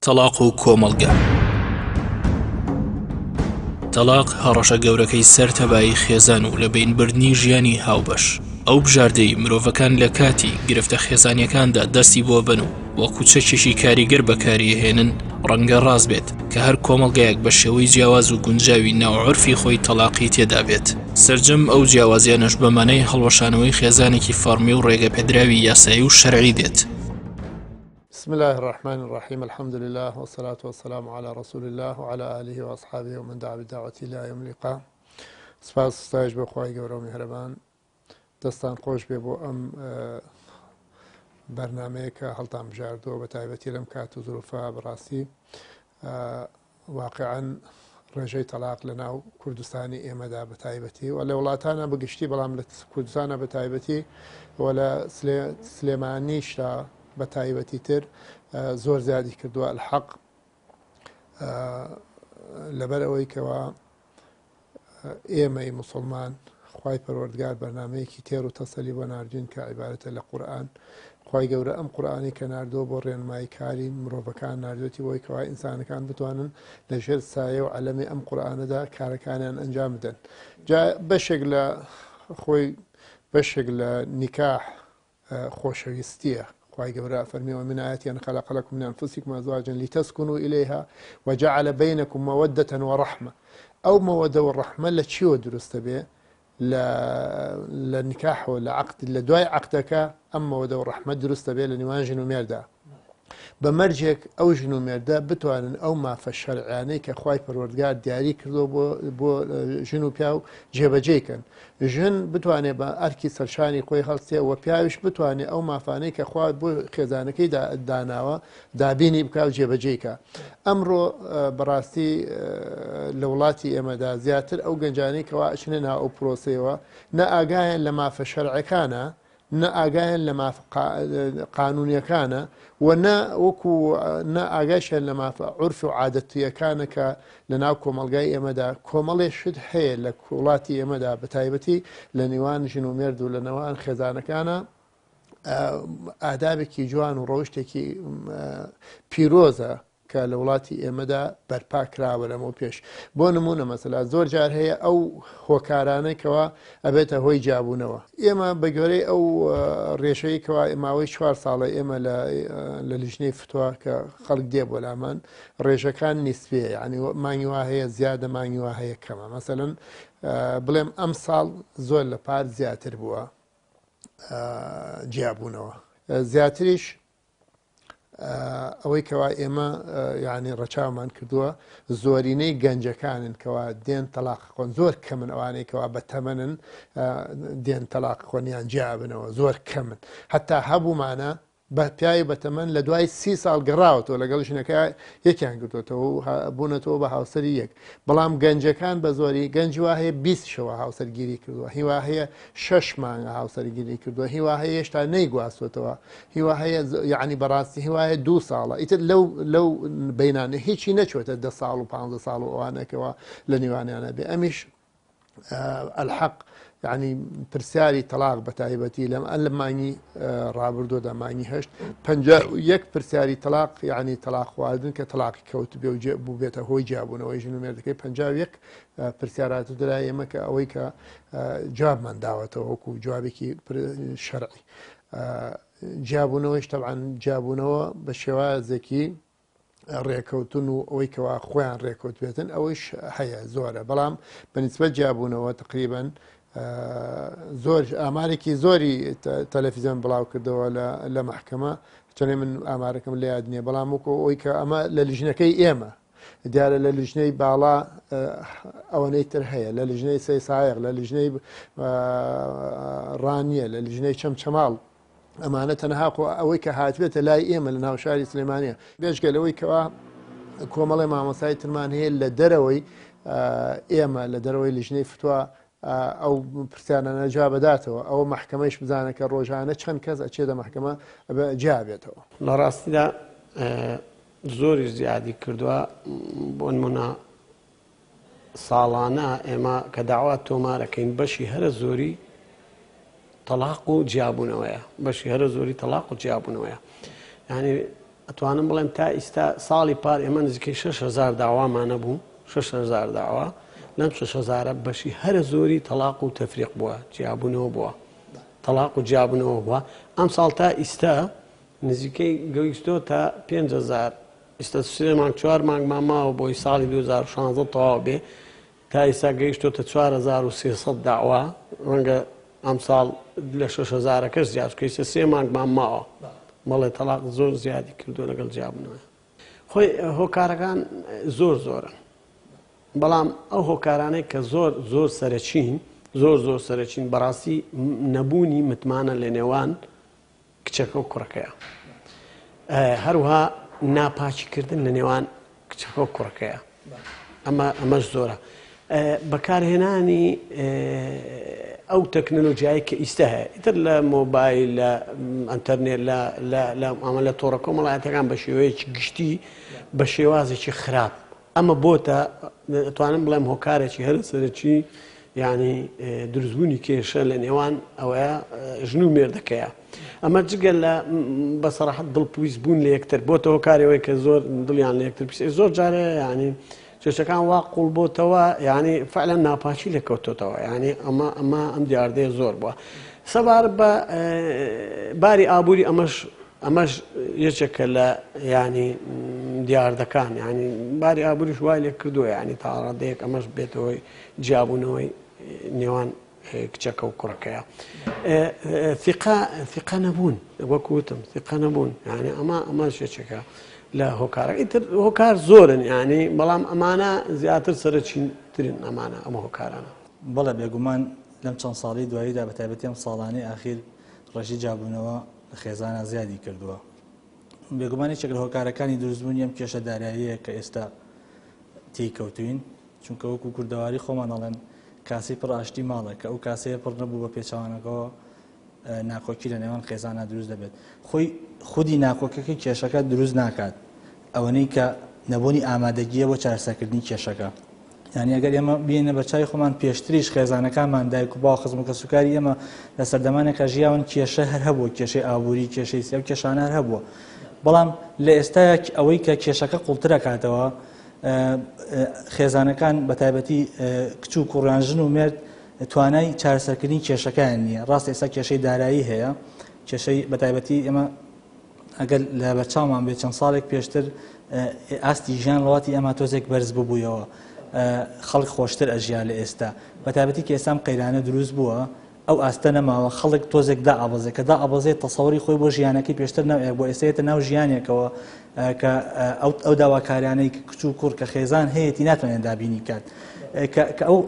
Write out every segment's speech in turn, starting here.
تەڵاق و کۆمەڵگە. تەڵاق هەڕەشە گەورەکەی سەر تەبایی خێزان و لەبەینبردنی ژیانی هاوبەش. ئەو بژاردەی مرۆڤەکان لە کاتی گرفتە خێزانیەکاندا دەستی بۆ بەن و وەکو چەکێکی کاریگەر بەکاریهێنن، ڕەنگە ڕاست بێت کە هەر کۆمەڵگایەک بە شێوەی جیاواز و گونجاوی ناو عورفی خۆی تەڵاقی تێدا بێت. سەرجەم ئەو جیاوازیانەش بە مانای هەڵوەشانەوەی خێزانێکی فەڕمی و ڕێگەپێدراوی یاسایی و شەرعی دێت. بسم اللە الرحمن الرحیم الحمد للە والصلاة والسلام علی رسول اللە وعلی آله وأصحابه ومن دعا بدعوته الى یوم اللقاء سپاس و ستایش بۆ خوای گەورە و میهرەبان دەستان خۆش بێ بۆ ئەم بەرنمەیە کە هەڵتان بژاردووە بە تایبەتی لەم کات و زروفە بەڕاستی واقعا ڕێژەی تەلاق لە ناو کوردستانی ئێمەدا بە تایبەتی و لە وڵاتانە بەگشتی بەڵام لە کوردستانە بە تایبەتی و لە سلێمانیشدا بە تایبەتی تر زۆر زیادی کردووە الحەق لەبەر ئەوەی کەوا ئێمەی موسڵمان خوای پەروەردگار بەرنامەیەکی تێر و تەسەلی بۆ ناردوین کە عیبارەتە لە قورئان خوای گەورە ئەم قورئانی کە ناردووە بۆ ڕێنمایی کاری مرۆڤەکان ناردوێتی بۆی کەوا ئینسانەکان بتوانن لە ژێر سایە و عەلەمی ئەم قورئانەدا کارەکانیان ئەنجام بدەن جا بەشێک لە خۆی بەشێک لە نیکاح خۆشەویستیە خوای گەورە ئەفەرمێ ومن آیاته ان خلق لكم من انفسکم ازواجا لتسکنوا الیها وجعل بینکم مودة ورحمە ئەو مەوەدە و ڕەحمە لە چیەوە دروستە بێ لە لە نکاحەوە لە عقد لە دوای عقدەکە ئەم مەوەدە و ڕەحمە دروستە بێ لە نێوان ژن و مێردا بە مەرجێک ئەو ژن و مێردە بتوانن ئەو مافە شەرعیانەی کە خوای پەروەردگار دیاری کردووە بۆ بۆ ژن و پیاو جێبەجێی کەن ژن بتوانێت بە ئەرکی سەرشانی خۆی هەڵسێ و پیاویش بتوانێت ئەو مافانەی کە خوا بۆ خێزانەکەی داناوە دابینی بکا و جێبەجێی کە ئەمڕۆ بەڕاستی لە وڵاتی ئێمەدا زیاتر ئەو گەنجانەی کەوا ئەچنە ناو ئەو پرۆسەیەوە نە ئاگایان لە مافە شەرعەکانە نە ئاگایان لە مافە قانونیەکانە و نە وەکو نە ئاگاشیان لە مافە عورف و عادەتیەکانە کە لە ناو کۆمەڵگای ئێمەدا کۆمەڵێ شت هەیە لە وڵاتی ئێمەدا بە تایبەتی لە نێوان ژن و مێرد و لە نێوان خێزانەکانە ئادابێکی جوان و ڕەوشتێکی پیرۆزە کە لە وڵاتی ئێمەدا بەرپا کراوە لەمەو پێش. بۆ نموونە مەسەلا زۆر جار هەیە ئەو هۆکارانەی کەوا ئەبێتە هۆی جیابوونەوە. ئێمە بە گوێرەی ئەو ڕێژەی کەوا ماوەی چوار ساڵە ئێمە لە لە لیژنەی فتوا کە خەڵک دێ بۆ لامان ڕێژەکان نیسبیە یعنی مانگی وا هەیە زیادە مانگی وا هەیە کەمە مەسەلەن بڵێم ئەم ساڵ زۆر لە پار زیاتر بووە جیابوونەوە زیاتریش ئەوەی کەوا ئێمە یعنی ڕەچاومان کردووە زۆرینەی گەنجەکانن کەوا دێن تەلاق خۆن زۆر کەمن ئەوانەی کەوا بە تەمەنن دێن تەلاق خۆنیان جیابنەوە زۆر کەمن هەتا هەبوومانە بە پیاوی بەتەمەن لە دوای سی ساڵ گەڕاوەتەوە لەگەڵ ژنەکە یەکیان گرتوێتەوە و بوونەتەوە بە هاوسەری یەک بەڵام گەنجەکان بە زۆری گەنج وا هەیە 20 شەوە هاوسەرگیری کردووە هیوا هەیە شەش مانگە هاوسەرگیری کردووە هیوا هەیە هێشتا نەیگواستوێتەوە هیوا هەیە یعنی بەڕاستی هیوایە دوو ساڵە ئیتر لەو لەو بینانە هیچی نەچێتە دە ساڵ و پ ساڵ و ئەوانەکەەوە لە نێوانیانە بێ ئەمیش ئەلحەق یعنی پرسیاری تەلاق بە تایبەتی لەم ئەل لە مانگی ڕابردوودا مانگی هەشت یەک پرسیاری تەلاق یعنی تەلاق خواردن کە تەلاقی کەوت بێ و بوو بێتە هۆی جیابوونەوەی ژن و مێردەکەی 51 پرسیارات درای ئێمە کە ئەوەی کە جوابمان داوەتەوە وەکو جوابێکی شەرعی جیابوونەوەیش تەبعەن جیابوونەوە بە شێوازێکی ڕێکەوتن و ئەوەی کەوا خۆیان ڕێکەوت بێتن ئەوەیش هەیە زۆرە بەڵام بەنیسبەت جیابوونەوە تقریبن زۆر ئامارێکی زۆری تەلەفیزیۆن بڵاو کردەوە لە محکمە چەنێ من ئامارەکەم لە یاد نییە بەڵام وەکو ئەوی کە ئەمە لە لیژنەکەی ئێمە دیارە لە لیژنەی باڵا ئەوەنەی تر هەیە لە لیژنەی سەی سایەق لە لیژنەی ڕانیە لە لیژنەی چەمچەماڵ ئەمانە تەنها خۆ ئەوەی کە هاتبێتە لای ئێمە لە ناو شاری سلێمانە بێژگە لەوەی کەوا کۆمەڵی مامۆسای ترمان هەیە لە دەرەوەی ئێمە لە دەرەوەی لیژنەی فتووا ئەو پرسیارانە جوابداتەوە ئەوە محکمەیش بزانە کە ڕۆژانە چەند کەس ئەچێتە محکمە جیابێتەوە. لە ڕاستیدا زۆریش زیادی کردووە بۆنمونە ساڵانە ئێمە کە داوا تۆمارەکەین بەشی هەرە زۆری تەلاق و جیابوونەوەیە بەشی هەرە زۆری تەلاق و جیابوونەوەیە یعنی ئەتوانم بڵێم تا ئیستا ساڵی پار ئێمە نزیکەی 6000 داوامان هەبوو، 6000 داوا، لەم 6000 بەشی هەرە زۆری تەڵاق و تەفریق بووە، جیابوونەوە بووە، تەڵاق و جیابوونەوە بووە. ئەمساڵ تا ئیستا نزیکەی گەیشتۆ تا 5000، ئیستا سێ مانگ چوار مانگمان ماوە بۆی ساڵی 2016 تەواو بێ، تا ئیستا گەیشتۆتە 4300 داوا، ڕەنگە ئەمساڵ لە شەش هەزارەکەش زیاد بکەی ئیستا سێ مانگمان ماوە. بەڵێ تەڵاق زۆر زیادی کردووە لەگەڵ جیابوونەوە. خۆی هۆکارەکان زۆر زۆرن، بەڵام ئەو هۆکارانەی کە زۆر زۆر سەرەکین، زۆر زۆر سەرەکین بەڕاستی نەبوونی متمانە لە نێوان کچەکە و کوڕەکەیە، هەروها ناپاکیکردن لە نێوان کچەکە و کوڕەکەیە، ئەمە ئەمەش زۆرە. بەکارهێنانی ئەو تەکنەلۆژیای کە ئیستا هەیە ئیتر لە مۆبایل لە ئەتەرنێت لە لە ئەمە لە تۆڕە کۆمەڵایەتەکان بە شێوەیەکی گشتی بە شێوازێکی خراپ ئەمە بۆتە ئەتوانم بڵێم هۆکارێکی هەرە سەرەکی یعنی دروستبوونی کێشە لە نێوان ئەوەیە ژن و مێردەکەیە ئەمە جگە لە بە سەراحەت دڵپویست بوون لە یەکتر بۆتە هۆکارەوەی کە زۆر دڵیان لە یەکتر پیس زۆر جارێ یعنی کێشەکان وا قوڵ بۆتەوە یعنی فعلا ناپاکی لێ کەوتۆتەوە یعنی ئەمە ئەمە ئەم دیاردەیە زۆر بووە سەبارەت بە باری ئابووری ئەمەش ئەمەش یەکێکە لە ینی دیاردەکان ینی باری ئابووریش وای لێ کردووە ینی تا ڕادەیەک ئەمەش بێتەوەی جیابوونەوەی نێوان کچەکە و کوڕەکەیە ثقە ثقە نەبوون وەک وتم ثقە نەبوون یعنی ئەمە ئەمە شێچێکە لە هۆکارە ئیتر هۆکار زۆرن یعنی بەڵام ئەمانە زیاتر سەرەکیترین ئەمانە ئەمە هۆکارانە. بەڵێ بێگومان لەم چەند ساڵەی دواییدا بە تایبەتی ئەم ساڵانەی ئاخیر ڕێژەی جیابوونەوە لە خێزانا زیادی کردووە. بێگومان یەکێک لە هۆکارەکانی دروستبوونی ئەم کێشە داراییە کە ئێستا تێی کەوتوین چونکە وەکو کوردەواری خۆمان ئەڵێن کاسەی پڕ ئاشتی ماڵە کە ئەو کاسەیە پڕ نەبوو بە پێچەوانەکەەوە ناکۆکی لە نێوان خێزانە دروست دەبێت خۆی خودی ناکۆکەکە کێشەکە دروست ناکات ئەوەنەی کە نەبوونی ئامادەگیە بۆ چارەسەرکردنی کێشەکە یعنی ئەگەر ئێمە بینە بەرچوی خۆمان پێشتریش خێزانەکانمان دایک و باو خزم و کەسوکاری ئێمە لە سەردەمانێکا ژیاون کێشە هەر هەبووە کێشەی ئابووری کێشەی سیا و کێشانە هەر هەبووە بەڵام لە ئێستا ئەوەی کە کێشەکە قوڵترەکاتەوە خێزانەکان بە تایبەتی کچ و کوڕیان ژن و مێرد توانای چارەسەرکردنی کێشەکان نییە ڕاست ئێستا کێشەی دارایی هەیە کێشەی بە تایبەتی ئێمە ئەگەر لە بەرچاومان بێت چەند ساڵێک پێشتر ئاستی ژیان وڵاتی ئێمە تۆزێک بەرز ببوویەوە خەڵک خۆشتر ئەژیا لە ئێستا بە تایبەتی کە ئێستا قەیرانە دروست بووە ئەو ئاستە نەماوە خەڵک تۆزێک دا ئابەزێ کە دا ئابەزێ تەسەوری خۆی بۆ ژیانەکەی پێشتر ناوێک بۆ ئێستێتە ناو ژیانێکەوە کە ئەو داواکاریانەی کچ و کوڕ کە خێزان هەیەی ناتوانێت دابینی کات کە ئەو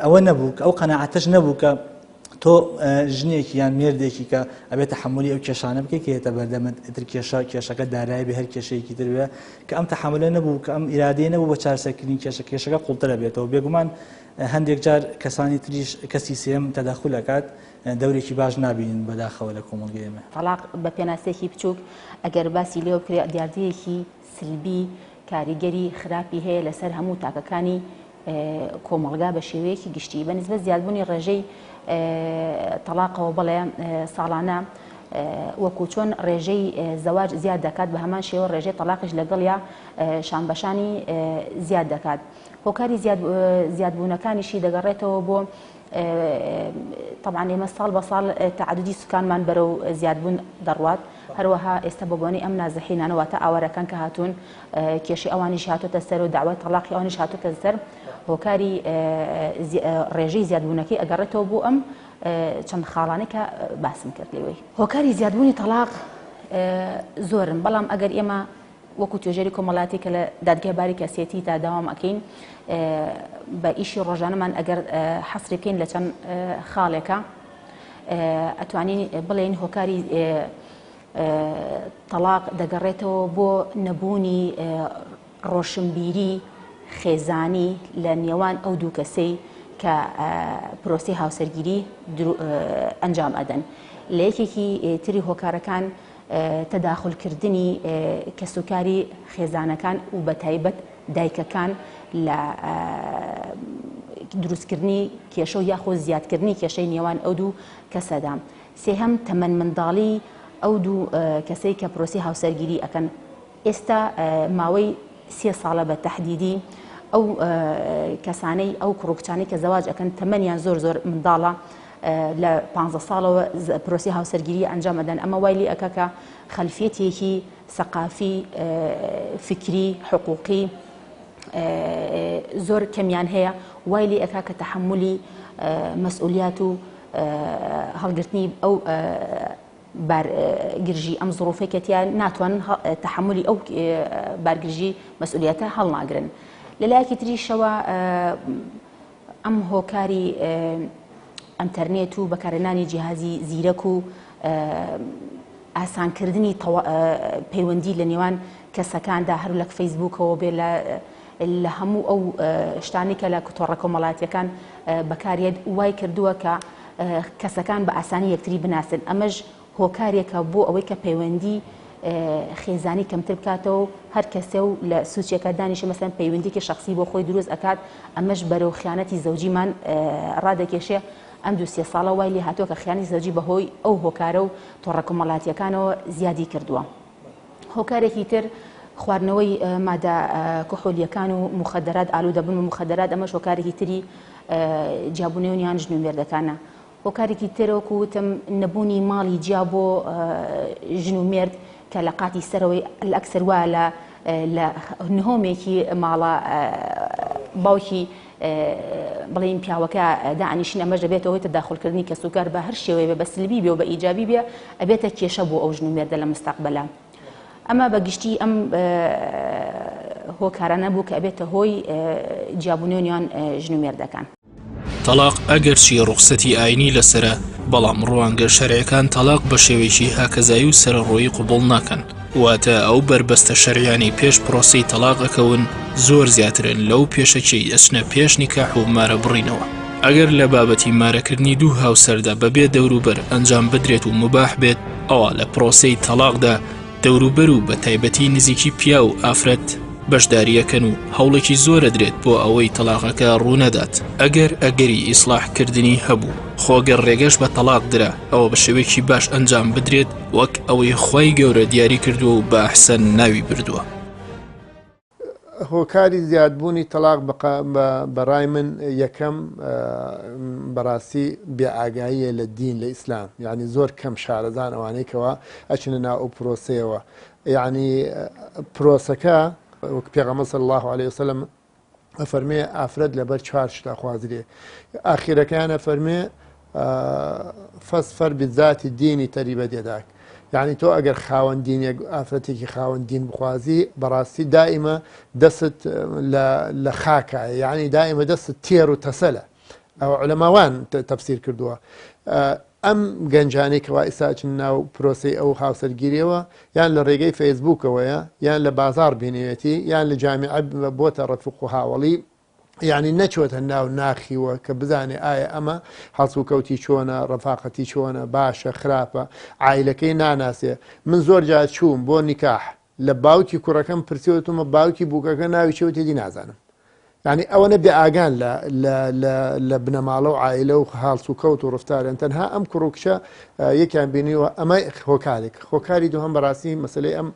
ئەوە نەبوو کە ئەو قەناعەتەش نەبوو کە تۆ ژنێکی یان مێردێکی کە ئەبێت تەحملی ئەو کێشانە بکەیت کە یێتە بەردەمت ئیتر کێشە کێشەکە دارایی بێ هەر کێشەیەکی تر بێ کە ئەم تەحملە نەبوو کە ئەم ئیرادەیە نەبوو بە چارەسەرکردنی کێشە کێشەکە قوڵترە بێتەوە بێگومان هەندێک جار کەسانی تریش کەسی سێم تەدەخول ئەکات دەورێکی باش نابینن بەداخەوە لە کۆمەڵگەی ئێمە. تەڵاق بە پێناسەیەکی بچووک ئەگەر باسی لێوە بکرێت دیاردەیەکی سلبی کاریگەری خراپی هەیە لەسەر هەموو تاکەکانی کۆمەڵگا بە شێوەیەکی گشتی بە نسبەت زیادبوونی ڕێژەی تەڵاقەوە بڵێ ساڵانە وەکو چۆن ڕێژەی زەواج زیاد دەکات بە هەمان شێوە ڕێژەی تەلاقیش لەگەڵیا شانبەشانی زیاد دەکات هۆکاری زیادبوونەکانیشی دەگەڕێتەوە بۆ طبعا ئێمە ساڵ بە ساڵ تعددی سوکانمان بەرەو زیادبوون دەڕوات هەروەها ئێستا بە بۆنەی ئەم نازحینانە واتە ئاوارەکان کە هاتوون کێشەی ئەوانیش هاتۆتە سەر و داوای تەڵاقی ئەوانیش هاتۆتە سەر هۆکاری ڕێژەی زیادبوونەکەی ئەگەڕێتەوە بۆ ئەم چەند خاڵانەی کە باسم کرد لێوەی هۆکاری زیادبوونی تەڵاق زۆرن بەڵام ئەگەر ئێمە وەکو توێژەری کۆمەڵاتی کە لە دادگای باری کەسێتی تا داوام ئەکەین بە ئیشی ڕۆژانەمان ئەگەر حەسری بکەین لە چەند خاڵێکە ئەتوانین بڵێین هۆکاری تەڵاق دەگەڕێتەوە بۆ نەبوونی ڕۆشنبیری خێزانی لە نێوان ئەو دوو کەسەی کە پرۆسی هاوسەرگیری ئەنجام ئەدەن لە یەکێکی تری هۆکارەکان تەداخلکردنی کەسوکاری خێزانەکان و بەتایبەت دایکەکان لە دروستکردنی کێشە و یاخۆ زیادکردنی کێشەی نێوان ئەو دوو کەسەدا. سێهەم، تەمەن منداڵی ئەو دوو کەسەی کە پرۆسەی هاوسەرگیری ئەکەن. ئێستا ماوەی سێ ساڵە بە تەحدیدی ئەو کەسانەی ئەو کوڕ و کچانەی کە زەواج ئەکەن تەمەنیان زۆر زۆر منداڵە لە 15 ساڵەوە پرۆسی هاوسەرگیری ئەنجام ئەدەن ئەمە وای لێ ئەکا کە خەلفیەتێکی سەقافی فکری حقوقی زۆر کەمیان هەیە وای لێ ئەکا کە تەحملی مەسئولیات و هەڵگرتنی ئەو بارگرژی ئەم زڕوفەی کە تیا ناتوانن تەحملی ئەو بارگرژی مەسئولیەتە هەڵناگرن لە لایەکی تریشەوە ئەم هۆکاری ئەتەرنێت و بەکارهێنانی جیهازی زیرەک و ئاسانکردنی پەیوەندی لە نێوان کەسەکاندا هەر لە فەیسبوکەوە بێ لە لە هەموو ئەو شتانی کە لە تۆڕە کۆمەڵاتیەکان بەکارێت وای کردووە کە کەسەکان بە ئاسانی یەکتری بناسن ئەمەش هۆکارێکە بۆ ئەوەی کە پەیوەندی خێزانی کەمتر بکاتەوە و هەر کەسێ و لە سوچێکە دانیشە مەسەن پەیوەندیکی شخصی بۆ خۆی دروست ئەکات ئەمەش بەرەو خیانەتی زەوجیمان ڕادەکێشێ ئەم دو سێ ساڵە وای لێ هاتووە کە خیانەتی زەوجی بەهۆی ئەو هۆکارە و تۆڕە کۆمەڵاتیەکانەوە زیادی کردووە. هۆکارێکی تر خواردنەوەی مادە کحولیەکان و مخدرات ئالوودەبوون بە مخدرات ئەمەش هۆکارێکی تری جیابوونەوەیان ژن و مێردەکانە. هۆکارێکی تر وەکو وتم نەبوونی ماڵی جیا بۆ ژن و مێرد کە لە قاتی سەرەوەی ئەکسەر وایە لە لە نهۆمێکی ماڵە باوکی بڵێین پیاوەکە دانیشین ئەمەش دەبێتە هۆی تەداخلکردنی کەسوکار بە هەر شێوەیە بێ بە سلبی بێ و بە ئیجابی بێ ئەبێتە کێشە بۆ ئەو ژن و مێردە لە مستەقبەلا ئەمە بە گشتی ئەم هۆکارانە بوو کە ئەبێتە هۆی جیابوونەوەیان ژن و مێردەکان. تەڵاق ئەگەرچی ڕوخسەتی ئاینی لەسەرە، بەڵام ڕوانگە شەرعیەکان تەڵاق بە شێوەیەکی هاکەزایی و سەرەڕۆیی قبوڵ ناکەن، واتە ئەو بەربەستە شەرعیانەی پێش پرۆسەی تەڵاق ئەکەون زۆر زیاترن لەو پێشەکیەی ئەچنە پێش نیکاح و مارە بڕینەوە. ئەگەر لە بابەتی مارەکردنی دوو هاوسەردا بەبێ دەوروبەر ئەنجام بدرێت و موباح بێت، ئەوا لە پرۆسەی تەڵاقدا دەوروبەر و بەتایبەتی نزیکی پیاو و ئافرەت بەشدارییەکەن و هەوڵێکی زۆر ئەدرێت بۆ ئەوەی تەڵاقەکە ڕوونەدات ئەگەر ئەگەری ئیسڵاح کردنی هەبوو، خۆ گەر ڕێگەش بە تەڵاق درا ئەوە بە شێوەیەکی باش ئەنجام بدرێت وەک ئەوەی خوای گەورە دیاری کردووە و بە ئەحسەن ناوی بردووە. هۆکاری زیادبوونی تەڵاق بەڕای من یەکەم بەڕاستی بێ ئاگاییە لە دین لە ئیسلام یعنی زۆر کەم شارەزان ئەوانەی کەوا ئەچنە ناو ئەو پرۆسەیەوە یعنی پرۆسەکە وەک پێغەمبەر صلی الله علیه وسلم ئەفەرمێ ئافرەت لەبەر چوار شتە خوازرێ ئاخیرەکەیان ئەفەرمێ فاظفر بذات الدین تربت یداک یعنی تۆ ئەگەر خاوەن دینێک ئافرەتێکی خاوەن دین بخوازی بەڕاستی دائیمە دەست لە خاکە یعنی دائیمە دەست تێر و تەسەلە ئەو علەماوان تەفسیر کردووە ئەم گەنجانەی کەوا ئیستا ئەچن ناو پرۆسەی ئەو هاوسەرگیریەوە یان لە ڕێگەی فەیسبوکەوەیە یان لە بازاڕ بینیوێتی یان لە جامیعە بۆتە ڕەفیق و هاوەڵی یعنی نەچۆتە ناو ناخیوە کە بزانێ ئایا ئەمە هەڵسوکەوتی چۆنە ڕەفاقەتی چۆنە باشە خراپە عایلەکەی ناناسێ من زۆر جار چووم بۆ نیکاح لە باوکی کوڕەکەم پرسیوتمە باوکی بووکەکە ناوی چیە وتی دی نازانم یعنی ئەوەنە بێ ئاگان لە لە لە لە بنەماڵە و عایلە و هەڵسوکەوت و ڕفتاریان تەنها ئەم کوڕ و کچە یەکیان بینیوە ئەمە هۆکارێک هۆکاری دووهەم بەڕاستی مەسلەی ئەم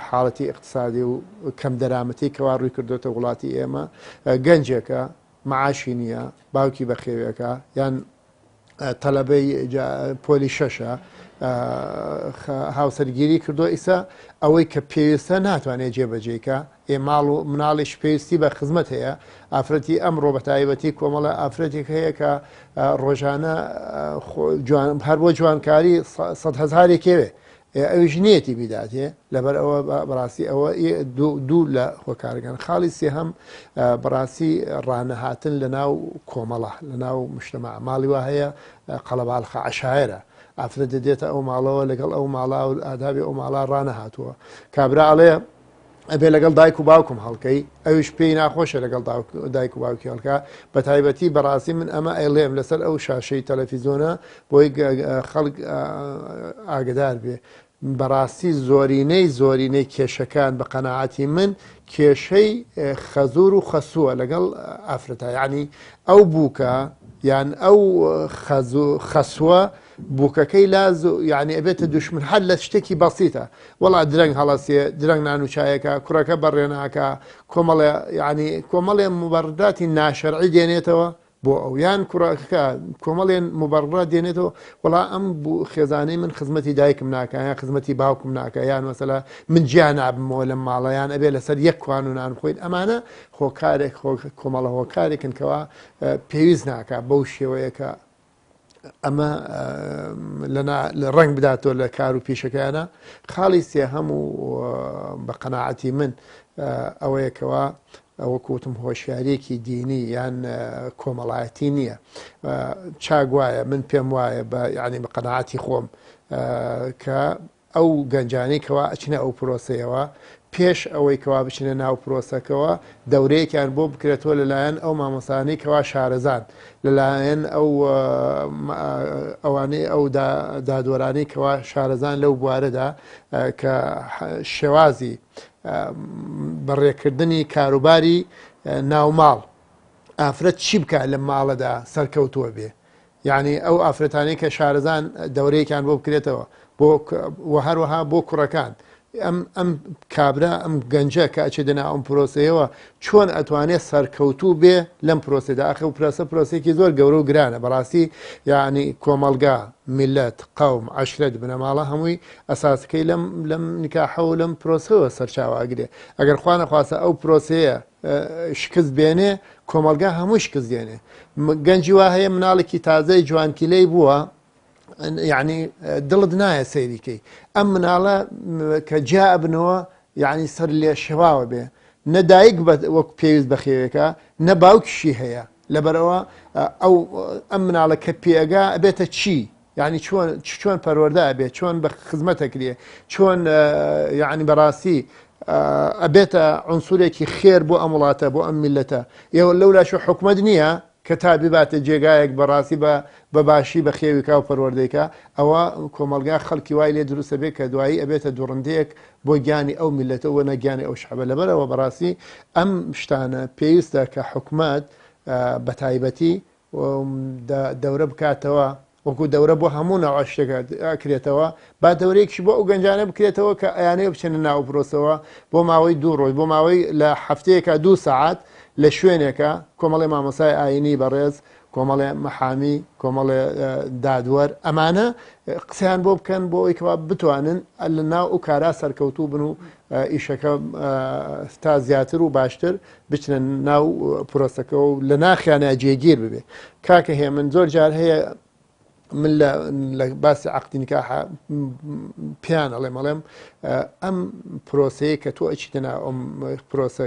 حاڵەتی اقتصادی و کەم دەرامەتی کەوا ڕووی کردوتە وڵاتی ئێمە گەنجێکە معاشی نییە باوکی بەخێوێکە یان تەلەبەی پۆلی شەشە هاوسەرگیری کردو ئیسا ئەوەی کە پێویستە ناتوانێت جێبەجێکە ئێ ماڵ و مناڵیش پێویستی بە خزمەت هەیە ئافرەتی ئەمڕۆ بە تایبەتی کۆمەڵە ئافرەتێک هەیە کە ڕۆژانە هەر بۆ جوانکاری سەهزارێکێوێ ئەویش نیەتی بیداتێ لەبەر ئەوە بەڕاستی ئەوە دوو لە هۆکارەکان خاڵی سێهەم بەڕاستی ڕانەهاتن لە ناو کۆمەڵە لە ناو مشتەما ماڵی وا هەیە قەڵەباڵخە عشاعرە ئافرەت دێتە ئەو ماڵەوە لەگەڵ ئەو ماڵا و ئادابی ئەو ماڵا ڕانەهاتووە کابرا ئەڵێ ئەبێ لەگەڵ دایک و باوکم هەڵکەی ئەویش پێی ناخۆشە لەگەڵ دایک و باوکی هەڵکا بە تایبەتی بەڕاستی من ئەمە ئەیڵێم لەسەر ئەو شاشەی تەلەفیزۆنە بۆی خەڵک ئاگدار بێ بەڕاستی زۆرینەی زۆرینەی کێشەکان بە قەنەعاتی من کێشەی خەزور و خەسووە لەگەڵ ئافرەتە یعنی ئەو بووکە یان ئەو خەسووە. بووکەکەی لا یعنی ئەبێتە دوشمن هەر لە شتێکی بەسیتە وەڵا درەنگ هەڵەسێ درەنگ نان و چایەکە کوڕەکە بەڕێناکە کۆمەڵێ یعنی کۆمەڵێ مبەڕداتی ناشەرعی دێنێتەوە بۆ ئەو یان کوڕەکە کۆمەڵێن مبەڕرات دێنێتەوە وەڵا ئەم بوو خێزانەی من خزمەتی دایکم ناکە یان خزمەتی باوکم ناکە یان مەسەلا من جیا نابمەوە لەم ماڵە یان ئەبێ لەسەر یەک کوان و نان بخۆین ئەمانە هۆکارێک کۆمەڵە هۆکارێکن کەوا پێویست ناکە بەو شێوەیە کە ئەمە لە ڕنگ بداتەوە لە کار و پیشەکەیانە خاڵی سێهەم و بە قەناعەتی من ئەوەیە کەوا وەکو وتم هۆشیاریەکی دینی یان کۆمەڵایەتی نییە چاک وایە من پێم وایە بە یعنی بە قەناعەتی خۆم کە ئەو گەنجانەی کەوا ئەچنە ئەو پرۆسەیەوە پێش ئەوەی کەوا بچنە ناو پرۆسەکەوە دەورەیەکیان بۆ بکرێتەوە لەلایەن ئەو مامۆسانەی کەوا شارەزان لەلایەن ئەو ئەوانەی ئەو دادوەرانەی کەوا شارەزان لەو بوارەدا کە شێوازی بەڕێکردنی کاروباری ناوماڵ ئافرەت چی بکە لە ماڵەدا سەرکەوتووە بێ یعنی ئەو ئافرەتانەی کە شارەزان دەورەیەکیان بۆ بکرێتەوە بۆ و هەروەها بۆ کوڕەکان ئەم ئەم کابرا ئەم گەنجە کە ئەچێتە ناو ئەم پرۆسەیەوە چۆن ئەتوانێت سەرکەوتوو بێ لەم پرۆسەدا ئاخر ئەو پرۆسە پرۆسێکی زۆر گەورە و گرانە بەڕاستی یعنی کۆمەڵگا میلەت قەوم عەشرەت بنەماڵە هەمووی ئەساسەکەی لەم لەم نکاحە و لەم پرۆسەوە سەرچاوە ئەگرێ ئەگەر خوا نەخواستە ئەو پرۆسەیە شکست بێنێ کۆمەڵگا هەموو شکست دێنێ گەنجی وا هەیە مناڵێکی تازەی جوانکیلەی بووە یعنی دڵت نایە سەیریکەی ئەم مناڵە کە جیا ئەبنەوە یعنی سەر لێ شێواوە بێ نە دایک وەک پێویست بەخێوێکە نە باوکیشی هەیە لەبەرەوە ئەو ئەم مناڵە کە پێگا ئەبێتە چی یعنی چۆن چۆن پەروەردە ئەبێت چۆن بە خزمەتەکرێ چۆن یعنی بەڕاستی ئەبێتە عنسورێکی خێر بۆ ئەم وڵاتە بۆ ئەم میلەتە ئێوە لەولاش حکومت نییە کە تا بباتە جێگایەک بەڕاستی بە بە باشی بەخێوی کا و پەروەردەی کا ئەوە کۆمەڵگا خەڵکی وای لێ دروست ئەبێ کە دوایی ئەبێتە دوڕندەیەک بۆ گیانی ئەو میللەتە و نە گیانی ئەو شەعبە لەبەرئەوە بەڕاستی ئەم شتانە پێویستە کە حکومەت بە تایبەتی دەورە بکاتەوە وەکو دەورە بۆ هەموو ناوە شتێک ئەکرێتەوە با دەورەیەکیش بۆ ئەو گەنجانە بکرێتەوە کە ئەیانەوێ بچنە ناو پرۆسەوە بۆ ماوەی دوو ڕۆژ بۆ ماوەی لە هەفتەیەکا دوو سەعات لە شوێنێکە کۆمەڵێ مامۆسای ئاینی بەڕێز کۆمەڵێ محامی کۆمەڵێ دادوەر ئەمانە قسەیان بۆ بکەن بۆ ئەوی کەوا بتوانن لە ناو ئەو کارا سەرکەوتوو بن و ئیشەکە تا زیاتر و باشتر بچنە ناو پرۆسەکە و لە ناخیانە جێگیر ببێ کاکە هێمن زۆر جار هەیە من لە باسی عقدی نکاح پێیان ئەڵێم ئەڵێم ئەم پرۆسەیە کە تۆ ئەچیتە ناو ئەم پرۆسە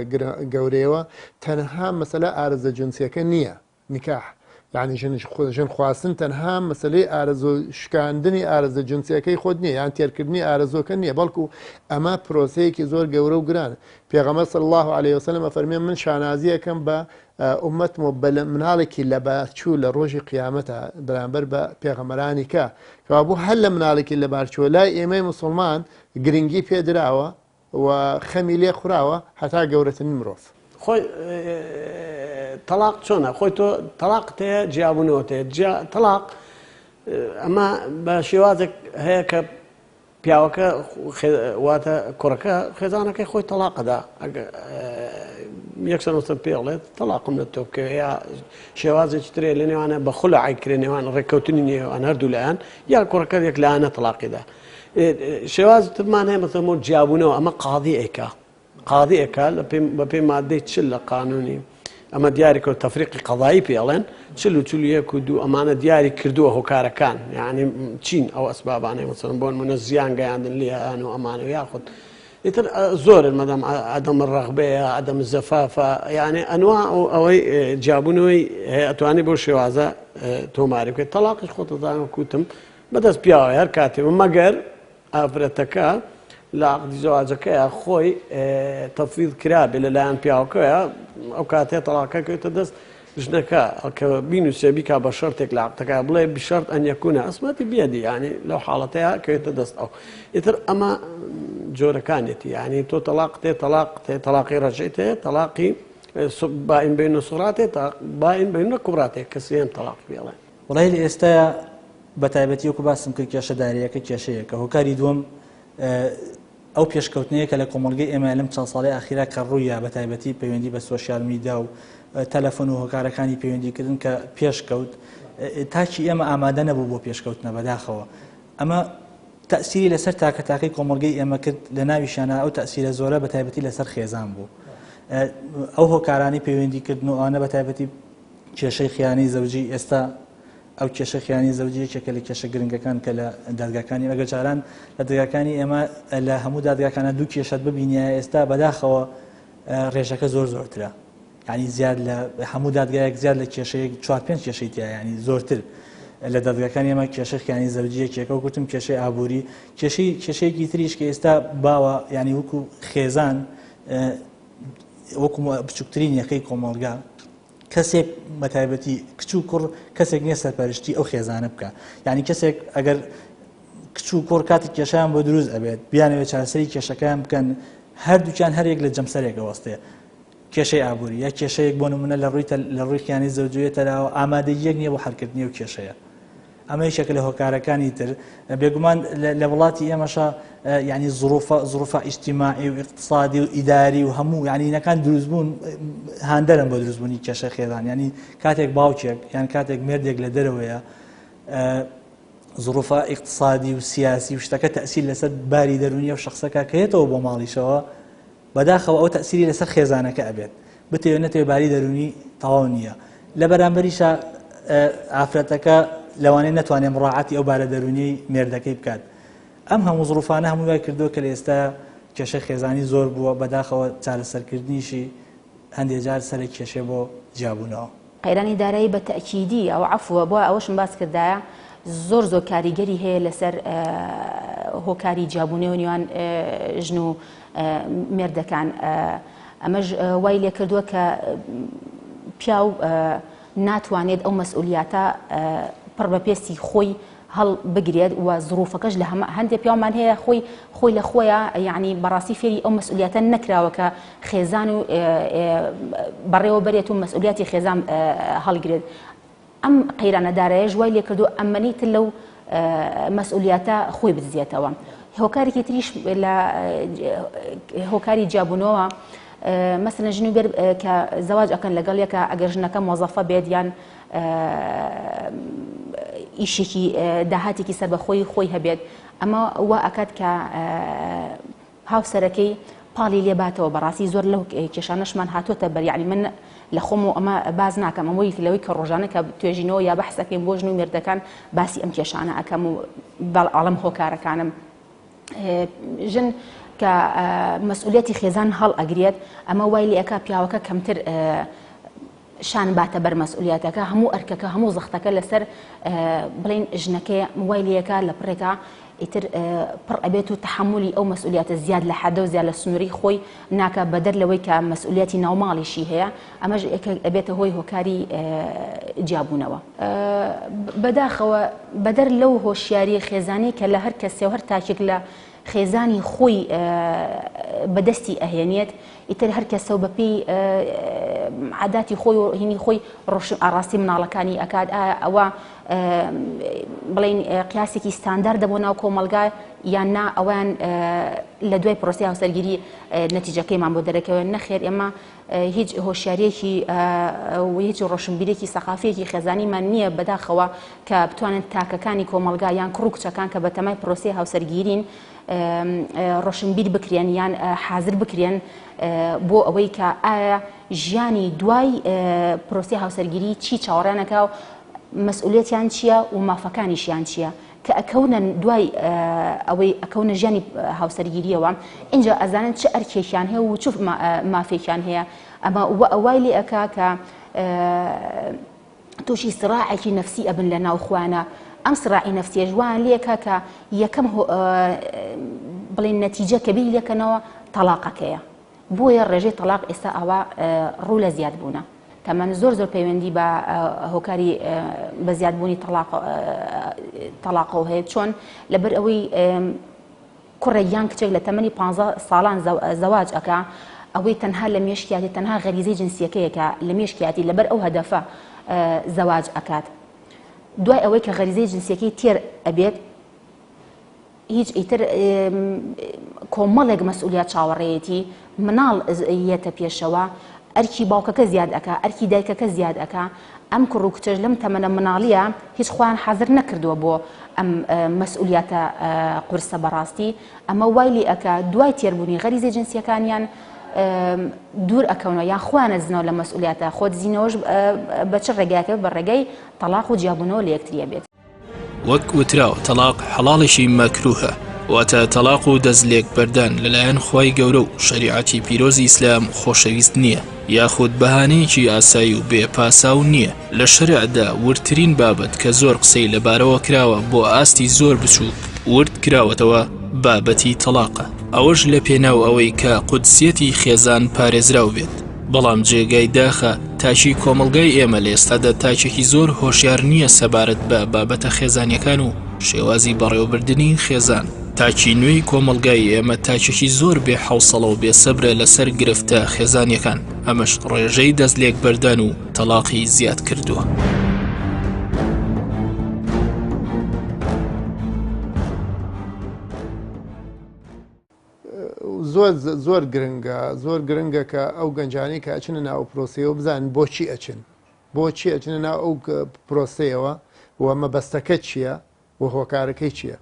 گەورەیەوە تەنها مەسەلە ئارەزە جنسیەکە نییە نکاح یعنی ژن ژن خواستن تەنها مەسلەی ئارەزۆ شکاندنی ئارەزە جنسیەکەی خۆت نییە یان تێرکردنی ئارەزۆکە نییە بەڵکو ئەمە پرۆسەیەکی زۆر گەورە و گرانە پێغەمبەر صلی الله علیه وسلم ئەفەرمێ من شانازیەکەم بە ئومەتم و بە مناڵێکی لەبارچوو لە ڕۆژی قیامەتە بەرامبەر بە پێغەمبەرانی کە کەوابوو هەر لە مناڵێکی لەبارچووە لای ئێمەی موسڵمان گرنگی پێدراوە و خەمی لێ خوراوە هەتا گەورەترین مرۆڤ. خۆی تەڵاق چۆنە خۆی تۆ تەڵاقت هەیە جیابوونەوەت هەیە جیا تەڵاق ئەمە بە شێوازێک هەیە کە پیاوەکە واتە کوڕەکە خێزانەکەی خۆی تەڵاقەدا یەکسەر وسەر پێڵێت تەڵاقم لە تۆ بکەوێ یا شێوازێکی ترێ لە نێوانە بە خولە عیکرێ نێوان ڕێککەوتنی نێوان هەردوو لایەن یا کوڕەکە یەک لایەنە تەڵاقیدا شێواز ترمان هەیە مەسەلەن بۆ جیابوونەوە ئەمە قاضی ئەیکا قاضی ئەکا لە بە پێی مادەی چل لە قانونی ئەمە دیاری کرد تەفریقی قەضایی پێ ئەڵێن چل و 41 و دوو ئەمانە دیاری کردووە هۆکارەکان یعنی چین ئەو ئەسبابانەی مەسەلەن بۆ نمونە زیان گەیاندن لێیان و ئەمانە یاخود ئیتر زۆرن مەدەم عدم الرغبەیە عدم الزفافە یعنی ئەنوا ئەوەی جیابوونەوەی هەیە ئەتوانی بۆ شێوازە تۆماری بکەیت تەڵاقیش خۆتەزانە کوتم بەدەست پیاوە هەر کاتێ مەگەر ئافرەتەکە لە عەقدی زەواجەکەیا خۆی تەفویض کرابێ لەلایەن پیاوەکەیە ئەو کاتێ تەڵاقەکە کەوتە دەست ژنەکە کە بینوسێ بیکا بە شەرتێک لە عەقدەکە بڵێ بشەرت ئەن یەکونە عسمەتی بیەدی یعنی لەو حاڵەتەیە کەوێتە دەست ئەو ئیتر ئەمە جۆرەکانێتی یعنی تۆ تەڵاق تێ تەڵاق تێ تەڵاقی ڕەجعی تێ تەڵاقی بائین بین و سوڕاتێ تا بائین بین و کوبراتێ کە سێیەم تەڵاق پێڵێن وڵی لە ئێستایا. بە تایبەتی وەکو باسم کرد کێشە دارەیەکە کێشەیەکە هۆکاری دووەم ئەو پێشکەوتنەیە کە لە کۆمەڵگەی ئێمە لەم چەند ساڵەی ئاخیرا کە ڕوویا بە تایبەتی پەیوەندی بە سۆشیال میدیا و تەلەفۆن و هۆکارەکانی پەیوەندیکردن کە پێشکەوت تاکی ئێمە ئامادە نەبوو بۆ پێشکەوتنە بەداخەوە ئەمە تەئسیری لەسەر تاکە تاکەی کۆمەڵگەی ئێمە کرد لە ناویشیانا ئەو تەئسیرە زۆرە بە تایبەتی لەسەر خێزان بوو ئەو هۆکارانی پەیوەندی کردن و ئەوانە بە تایبەتی کێشەی خیانەی زەوجی ئێستا ئەو کێشە خیانی زەوجی یەکێکە لە کێشە گرنگەکان کە لە دادگاکانی ئەگەر جاران لە دادگاکانی ئێمە لە هەموو دادگاکانە دوو کێشەت ببینیە ئێستا بەداخەوە ڕێژەکە زۆر زۆرترە یانی زیاد لە هەموو دادگایەک زیاد لە کێشەیەک چوار پێنج کێشەی تیا ینی زۆرتر لە دادگاکانی ئێمە کێشەی خیانی زەوجی یەکێکە و گوتم کێشەی ئابووری کێشەی کێشەیەکی تریش کە ئێستا باوە ینی وەکو خێزان وەکو بچووکترین یەکەی کۆمەڵگا کەسێک بەتایبەتی کچ و کوڕ کەسێک نییە سەرپەرشتی ئەو خێزانە بکە یعنی کەسێک ئەگەر کچ و کوڕ کاتێک کێشیان بۆ دروست ئەبێت بیانەوێت چارەسەری کێشەکەیان بکەن هەردووکیان هەرێک لە جەمسەرێک ئەوەستێ کێشەی ئابووری یا کێشەیەک بۆ نمونە لە ڕووی لە ڕووی خیانەی زەوجیەتە لاوە ئامادەگییەک نییە بۆ حەلکردنی ئەو کێشەیە. ئەمە یەکێکە لە هۆکارەکانی تر. بێگومان لە وڵاتی ئێمەشا یعنی زروفە زروفە ئیجتیماعی و ئیقتسادی و ئیداری و هەموو یعنی اینەکان دروستبوون هاندەرن بۆ دروستبوونی کێشە خێزان یعنی کاتێک باوکێک یان کاتێک مێردێک لە دەرەوەیە زروفە ئیقتسادی و سیاسی و شتەکە تەسیر لەسەر باری دەرونی و شخصەکە کە یەتەوە بۆ ماڵیشەوە بەداخەوە ئەوە تەئسیری لەسەر خێزانەکە ئەبێت بتەوێ نەتەوێ باری دەروونی تەواو نییە لە بەرامبەریشا ئافرەتەکە لەوانەیە نەتوانێت مڕاعاتی ئەو بارە دەروونیەی مێردەکەی بکات ئەم هەموو زڕوفانە هەموو وای کردووە کە لە ئێستا کێشەی خێزانی زۆر بووە بەداخەوە چارەسەرکردنیشی هەندێک جار سەرە کێشێ بۆ جیابوونەوە. قەیرانی دارایی بە تەئکیدی ئەو عەفوە بۆ ئەوەشم باس کردایە زۆر زۆر کاریگەری هەیە لەسەر هۆکاری جیابوونەوە نێوان ژن و مێردەکان ئەمەش وای لێکردووە کە پیاو ناتوانێت ئەو مەسئولیاتە پڕ بە پێستی خۆی هەڵبگرێت و زروفەکەش لە هەمە هەندێک پیاومان هەیە خۆی خۆی لە خۆیان یعنی بەڕاستی فێری ئەو مەسئولیاتە نەکراوە کە خێزان و بەڕێوە بەرێت و مەسئولیاتی خێزان هەڵگرێت ئەم قەیرانە دارایەش وای لێکردووە ئەمەنەی تر لەو مەسئولیاتە خۆی بدزێتەوە. هۆکارێکی تریش لە هۆکاری جیابوونەوە مەسەلەن ژن و بێر کە زەواج ئەکەن لەگەڵ یەکە ئەگەر ژنەکە مۆزەفە بێت یان ئیشێکی داهاتێکی سەربەخۆی خۆی هەبێت ئەمە وا ئەکات کە هاوسەرەکەی پاڵی لێ باتەوە بەڕاستی زۆر لەو کێشانەشمان هاتووەتە بەر یعنی من لە خۆم و ئەمە باز ناکەم ئەمەی لەوەی کە ڕۆژانە کە توێژینەوە یا بەحس ئەکەین بۆ ژن و مێردەکان باسی ئەم کێشانە ئەکەم و بەڵام هۆکارەکانم ژن کە مەسئولیەتی خێزان هەڵ ئەگرێت ئەمە وای لێ ئەکا پیاوەکە کەمتر شان باتە بەر مەسئولیاتەکە هەموو ئەرکەکە هەموو زەختەکە لەسەر بڵین ژنەکەی وای لەکە لە پڕێکا ئیتر پڕ ئەبێت و تەحملی ئەو مەسئولیاتە زیاد لە حەدە و زیاد لە سنووری خۆی ناکە بەدەر لەوەی کە مەسئولیاتی ناوماڵیشی هەیە ئەمەش ئەبێتە هۆی هۆکاری جیابوونەوە. بەداخەوە بەدەر لەو هۆشیاری خێزانی کە لە هەر کەسێ و هەر تاکێک لە خێزانی خۆی بەدەستی ئەهێنێت ئیتر هەر کەسە و بەپێی عاداتی خۆی و هینی خۆی ڕۆشن ئاڕاستی مناڵەکانی ئەکات ئایا ئەوە بڵین قیاسێکی ستانداردە بۆ ناو کۆمەڵگا یان نا ئەویان لە دوای پرۆسی هاوسەرگیری نەتیجەکەیمان بۆ دەرەکەوێت نەخێر ئێمە هیچ هۆشیاریەکی و هیچ ڕۆشنبیرێکی سەقافیەکی خێزانیمان نییە بەداخەوە کە بتوانن تاکەکانی کۆمەڵگا یان کوڕ و کچەکان کە بەتەمای پرۆسی هاوسەرگیرین ڕۆشنبیر بکرێن یان حازر بکرێن بۆ ئەوەی کە ئایا ژیانی دوای پرۆسی هاوسەرگیری چی چاوەڕیانەکە و مەسئولیەتیان چییە و مافەکانیشیان چییە کە ئەکەونە دوای ئەوەی ئەکەونە ژیانی هاوسەرگیریەوە ئینجا ئەزانن چ ئەرکێکیان هەیە و چ مافێکیان هەیە ئەمە وای لێ ئەکا کە تووشی سڕاعێکی نەفسی ئەبن لە ناو خۆیانە ئەم سڕاعی نەفسیەش وایان لێکا کە یەکەم بڵێن نەتیجە کە بیری لێکەنەوە تەڵاقەکەیە بۆیە ڕێژەی تەڵاق ئێستا ئاوا ڕوو لە زیاد بوونە تەمەن زۆر زۆر پەیوەندی بە هۆکاری بە زیادبوونی تەڵاق تەڵاقەوە هەیە چۆن لەبەر ئەوەی کوڕێک یان کچێک لە تەمەنی پانزە ساڵان زەواج ئەکا ئەوەی تەنها لە مێشکیاتی تەنها غەریزەی جنسیەکەیە کە لە مێشکیاتی لەبەر ئەو هەدەفە زەواج ئەکات. دوای ئەوەی کە غەریزەی جنسیەکەی تێر ئەبێت هیچ ئیتر کۆمەڵێک مەسئولیات چاوەڕێیەتی مناڵ یەتە پێشەوە ئەرکی باوکەکە زیاد ئەکا ئەرکی دایکەکە زیاد ئەکا ئەم کوڕ و کچەش لەم تەمەنە مناڵیە هیچ خۆیان حازر نەکردووە بۆ ئەم مەسئولیاتە قورسە بەڕاستی ئەمە وای لێ ئەکا دوای تێربوونی غەریزە جنسیەکانیان دوور ئەکەونەوە یان خۆیان ئەدزنەوە لە مەسئولیاتە خۆ دزینەوەش بە چ ڕێگایەکە بە ڕێگای تەڵاق و جیابوونەوە لە یەکتریە بێت. وەک وتراوە تەڵاق حەڵاڵێکی مەکروهە، واتە تەڵاق و دەست لێک بەردان لەلایەن خوای گەورە و شەریعەتی پیرۆزی ئیسلام خۆشەویست نییە، یاخود بەهانەیەکی ئاسایی و بێ پاساو نییە، لە شەرعدا وردترین بابەت کە زۆر قسەی لەبارەوە کراوە بۆ ئاستی زۆر بچووک ورد کراوەتەوە بابەتی تەڵاقە، ئەوەش لە پێناو ئەوەی کە قودسیەتی خێزان پارێزراو بێت. بەڵام جێگای داخە تاکی کۆمەڵگای ئێمە لە ئێستادا تاکێکی زۆر هۆشیار نییە سەبارەت بە بابەتە خێزانیەکان و شێوازی بەڕێوەبردنی خێزان. تاکی نوێی کۆمەڵگای ئێمە تاکێکی زۆر بێ حەوسەڵە و بێ سەبرە لەسەر گرفتە خێزانیەکان، ئەمەش ڕێژەی دەست لێکبەردان و تەڵاقی زیاد کردووە. زۆر زۆر گرنگە زۆر گرنگە کە ئەو گەنجانی کە ئەچنە ناو پرۆسەیەوە بزانن بۆچی ئەچن بۆچی ئەچنە ناو ئەو پرۆسەیەوە و مەبەستەکە چییە و هۆکارەکەی چییە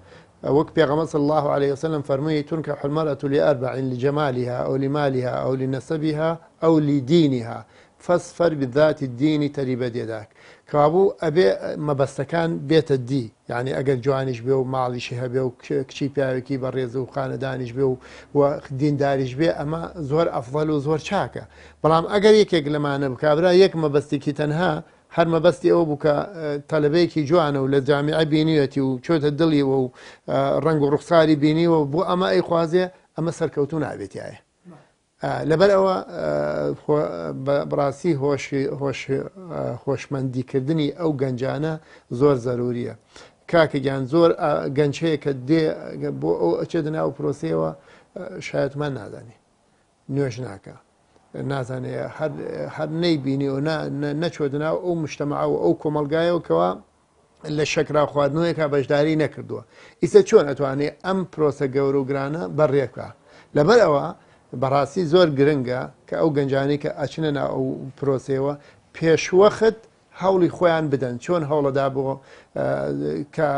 وەک پێغەمبەر صلی الله علیه وسلم فەرمووی تنکح المرأة لأربع لجمالها أو لمالها أو لنسبها أو لدينها فاظفر بذات الدین تربت یداک کەوابوو ئەبێ مەبەستەکان بێتە دی یانی ئەگەر جوانیش بێ و ماڵیشی هەبێ و کچی پیاوێکی بەڕێز و خانەدانیش بێ و و دینداریش بێ ئەمە زۆر ئەفضل و زۆر چاکە بەڵام ئەگەر یەکێک لەمانە بکابرا یەک مەبەستێکی تەنها هەر مەبەستی ئەوە بوو کە تەلەبەیەکی جوانە و لە جامیعە بینیوەتی و چۆتە دڵیەوە و ڕەنگ و ڕوخساری بینیوە بۆ ئەمە ئەیخوازێ ئەمە سەرکەوتوو نابێتایە لەبەر ئەوە بەڕاستی هۆشمەندیکردنی ئەو گەنجانە زۆر زەروریە کاکە گیان زۆر گەنج هەیە کە دێ بۆ ئەو ئەچێتە ناو پرۆسەیەوە شایەتمان نازانێ نوێژ ناکە نازانێ هەر نەیبینی و نەچۆتە ناو ئەو مشتەمەعە و ئەو کۆمەلگایەوە کەوا لە شەکرا خواردنەوەیەکا بەشداری نەکردووە ئیسە چۆن ئەتوانێ ئەم پرۆسە گەورە و گرانە بەڕێ بکا لەبەر ئەوە بەڕاستی زۆر گرنگە کە ئەو گەنجانی کە ئەچنە ناو ئەو پرۆسەیەوە پێشوەخت هەوڵی خۆیان بدەن چۆن هەوڵەدا بۆ کە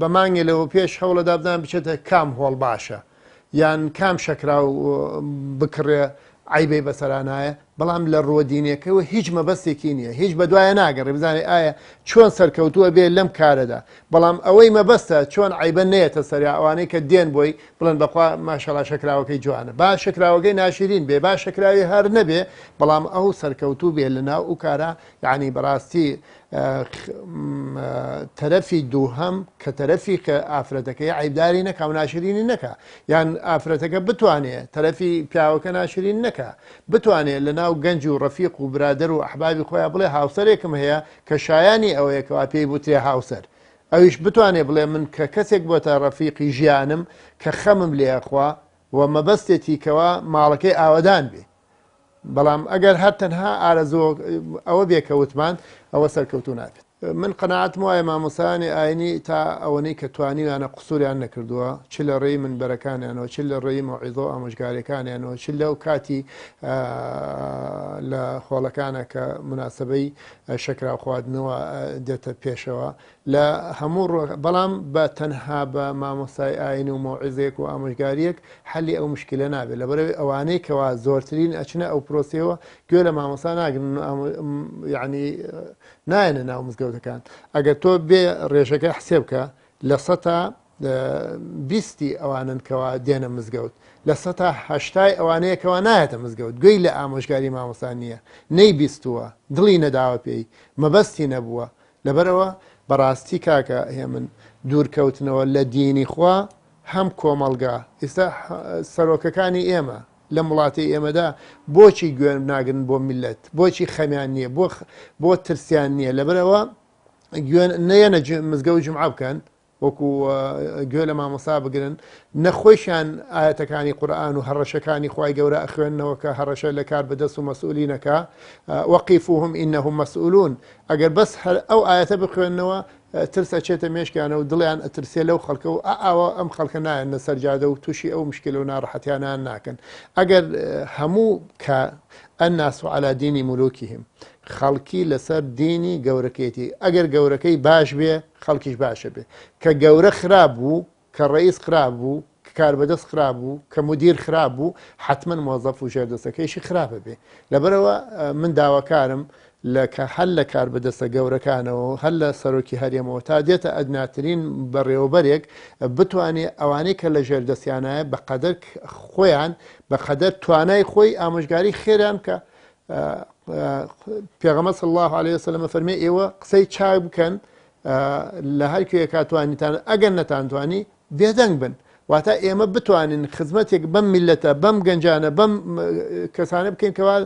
بە مانگێ لەوە پێش هەوڵەدا بدان بچێتە کام هۆڵ باشە یان کام شەکراو بکڕێ عەیبەی بەسەرا نایە، بەڵام لە ڕووە دینیەکەوە هیچ مەبەستێکی نییە، هیچ بەدوایە ناگەڕێ بزانێ ئایا چۆن سەرکەوتووە بێ لەم کارەدا، بەڵام ئەوەی مەبەستە چۆن عەیبە نەیەتە سەریا ئەوانەی کە دێن بۆی بڵێن بەخوا ماشەڵا شەکراوەکەی جوانە، با شەکراوەکەی ناشرین بێ، با شەکراوی هەر نەبێ، بەڵام ئەو سەرکەوتوو بێ لەناو ئەو کارە، یەعنی بەڕاستی تەرەفی دووهەم کە تەرەفی کە ئافرەتەکەی عیبداری نەکا و ناشرینی نەکا یان ئافرەتەکە بتوانێ تەرەفی پیاوەکە ناشرین نەکا بتوانێ لە ناو گەنج و ڕەفیق و برادەر و ئەحبابی خۆیان بڵێ هاوسەرێکم هەیە کە شایانی ئەوەیە کەوا پێی بوترێ هاوسەر ئەویش بتوانێ بڵێ من کە کەسێک بۆتە ڕەفیقی ژیانم کە خەمم لێ ئەخوا و مەبەستێتی کەوا ماڵەکەی ئاوەدان بێ بەڵام ئەگەر هەر تەنها ئارەزوو ئەوە بێ کە وتمان ئەوە سەرکەوتوو نابێت. من قەناعەتم وایە مامۆستایانی ئاینی تا ئەوەنەی کە توانیویانە قسوریان نەکردووە چ لە ڕێی منبەرەکانیانەوە چ لە ڕێی مەوعیزە و ئامۆژگاریەکانیانەوە چ لەو کاتی لە هۆڵەکانە کە موناسەبەی شەکراو خواردنەوە دێتە پێشەوە لە هەموو ڕووەک بەڵام بە تەنها بە مامۆستای ئاین و مەوعیزەیەک و ئامۆژگاریەک حەلی ئەو مشکلە نابێت لەبەرئەوەی ئەوانەی کەوا زۆرترین ئەچنە ئەو پرۆسەیەوە گوێ لە مامۆستا ناگرن و یعنی نایەنە ناو مزگەوتەکان ئەگەر تۆ بێ ڕێژەکە حسێب بکە لە سەتا بیستی ئەوانن کەوا دێنە مزگەوت لە سەتا هەشتای ئەوانەیە کەوا نایەتە مزگەوت گوێی لە ئامۆژگاری مامۆستا نییە نەیبیستووە دڵی نەداوە پێی مەبەستی نەبووە لەبەرئەوە بەڕاستی کاکە هێمن دوورکەوتنەوە لە دینی خوا هەم کۆمەڵگا ئیستا سەرۆکەکانی ئێمە لەم وڵاتەی ئێمەدا بۆچی گوێ ناگرن بۆ میلەت بۆچی خەمیان نییە بۆ بۆ ترسیان نییە لەبەرئەوە گوێ نەیەنە مزگەوت جومعە بکەن. وەکو گوێ لە مامۆستا بگرن نە خۆیشیان ئایەتەکانی قورئان و هەڕەشەکانی خوای گەورە ئەخوێننەوە کە هەڕەشە لە کاربەدەست و مەسئولین ئەکا، وقفوهم انهم مسئولون، ئەگەر بەس هەر ئەو ئایەتە بخوێننەوە ترس ئەچێتە مێشکیانەوە و دڵیان ئەترسێ لەو خەڵکە و ئاوا ئەم خەڵکە نایەنە سەر جادە و تووشی ئەو مشکلە و ناڕەحەتیانەیان ناکەن. ئەگەر هەموو کە الناس علی دین ملوکهم خەڵکی لەسەر دینی گەورەکەیەتی ئەگەر گەورەکەی باش بێ خەڵکیش باشە بێ کە گەورە خراپ بوو کە ڕەئیس خراپ بوو، کە کاربەدەست خراپ بوو، کە مودیر خراپ بوو، حەتمەن مۆزەف و ژێردەستەکەیشی خراپ ئەبێ. لەبەرئەوە من داواکارم لە کە هەر لە کاربەدەستە گەورەکانەوە و هەر لە سەرۆکی هەرێمەوە تا دێتە ئەدناترین بەڕێوەبەرێک بتوانێ ئەوانەی کە لە ژێردەستیانایە بە قەدەر خۆیان بە قەدەر توانای خۆی ئامۆژگاری خێریان بکا. پێغەمبەر صلی اللە علیه وسلم فەرمی ئێوە قسەی چاک بکەن لە هەر کوێیەکا توانیتان ئەگەر نەتانتوانی بێدەنگ بن واتە ئێمە بتوانین خزمەتێک بەم میلەتە بەم گەنجانە بەم کەسانە بکەین کەوا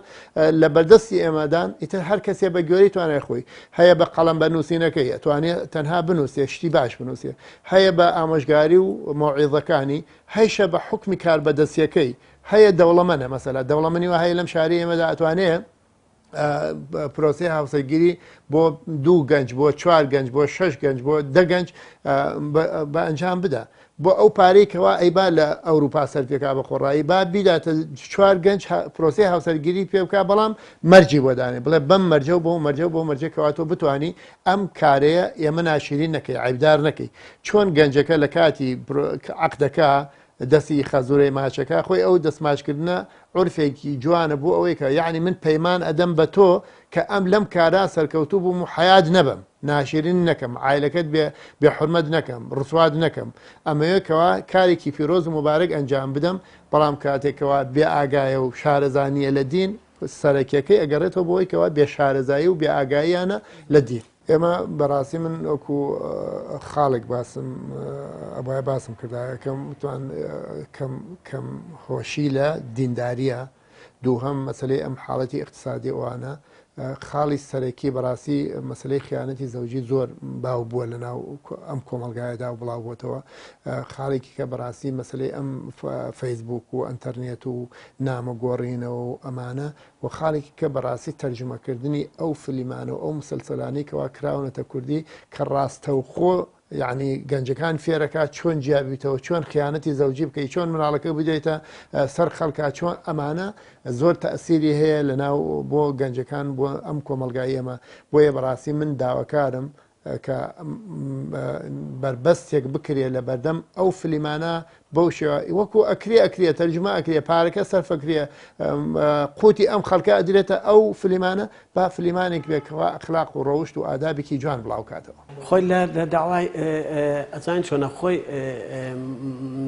لە بەردەستی ئێمەدان ئیتر هەر کەسێ بە گوێری توانای خۆی هەیە بە قەڵەم بە نووسینەکەی ئەتوانێت تەنها بنووسێ شتی باش بنووسێ هەیە بە ئامۆژگاری و مەوعیزەکانی هەیشە بە حکمی کار بەدەستیەکەی هەیە دەوڵەمەنە مەسەلا دەوڵەمەنی وە هەیە لەم شاری ئێمەدا ئەتوانێ پرۆسەی هاوسەرگیری بۆ دوو گەنج بۆ چوار گەنج بۆ شەش گەنج بۆ دە گەنج بە ئەنجام بدا بۆ ئەو پارەی کەوا ئەیبا لە ئەوروپا سەرپێکا بە خۆڕایی با بیداتە چوار گەنج پرۆسەی هاوسەرگیری پێ بکە بەڵام مەرجی بۆ دانێ بڵێ بەم مەرجە و بۆ مەرجە بۆ مەرجە کەوا تۆ بتانی ئەم کارەیە ئێمە ناشرین نەکەی عیبدار نەکەی چۆن گەنجەکە لە کاتی عقدەکە دەستی خەزورەی ماچەکە خۆی ئەو دەست ماچکردنە عورفێکی جوانە بۆ ئەوەی کە یەعنی من پەیمان ئەدەم بە تۆ کە ئەم لەم کارا سەرکەوتوو بووم و حەیات نەبەم ناشیرین نەکەم عایلەکەت بێ بێ حورمەت نەکەم ڕسوات نەکەم ئەمەوێ کەوا کارێکی پیرۆز و موبارەک ئەنجام بدەم بەڵام کاتێک کەوا بێ ئاگایە و شارەزا نییە لە دین سەرەکیەکەی ئەگەڕێتەوە بۆ ئەوەی کەوا بێ شارەزایی و بێ ئاگاییانە لە دین. ئێمە بەڕاستی من وەکو خاڵێک باسم ئەبایە باسم کردایە کەم توان کەم کەم هۆشی لە دینداریە دووهەم مەسلەی ئەم حاڵەتی اقتصادی ئەوانە خاڵی سەرەکی بەڕاستی مەسلەی خیانەتی زەوجی زۆر باو بووە لە ناو ئەم کۆمەلگایەدا و بڵاو بۆتەوە خاڵێکی کە بەڕاستی مەسلەی ئەم فەیسبوک و ئەتەرنێت و نامە گۆڕینەوە و ئەمانە وە خاڵێکی کە بەڕاستی تەرجومەکردنی ئەو فلیمانە و ئەو مسەلسەلانەی کەوا کراونەتە کوردی کە ڕاستەوخۆ یعنی گەنجەکان فێرەکا چۆن جیابیتەوە چۆن خیانەتی زەوجی بکەی چۆن مناڵەکە بدەیتە سەر خەڵکا چۆن ئەمانە زۆر تەسیری هەیە لە ناو بۆ گەنجەکان بۆ ئەم کۆمەلگای ئێمە بۆیە بەڕاستی من داواکارم کە بەربەستێک بکرێ لە بەردەم ئەو فلیمانە بەو شێوە وەکو ئەکرێ ئەکرێ تەرجمە ئەکرێ پارەکە سەرفەکرێ قوتی ئەم خەڵکە ئەدرێتە ئەو فلیمانە با فلیمانێک بێ کەوا ئەخلاق و ڕەوشت و ئادابێکی جوان بڵاوکاتەوە. خۆی لە داوای ئەزانین چۆنە خۆی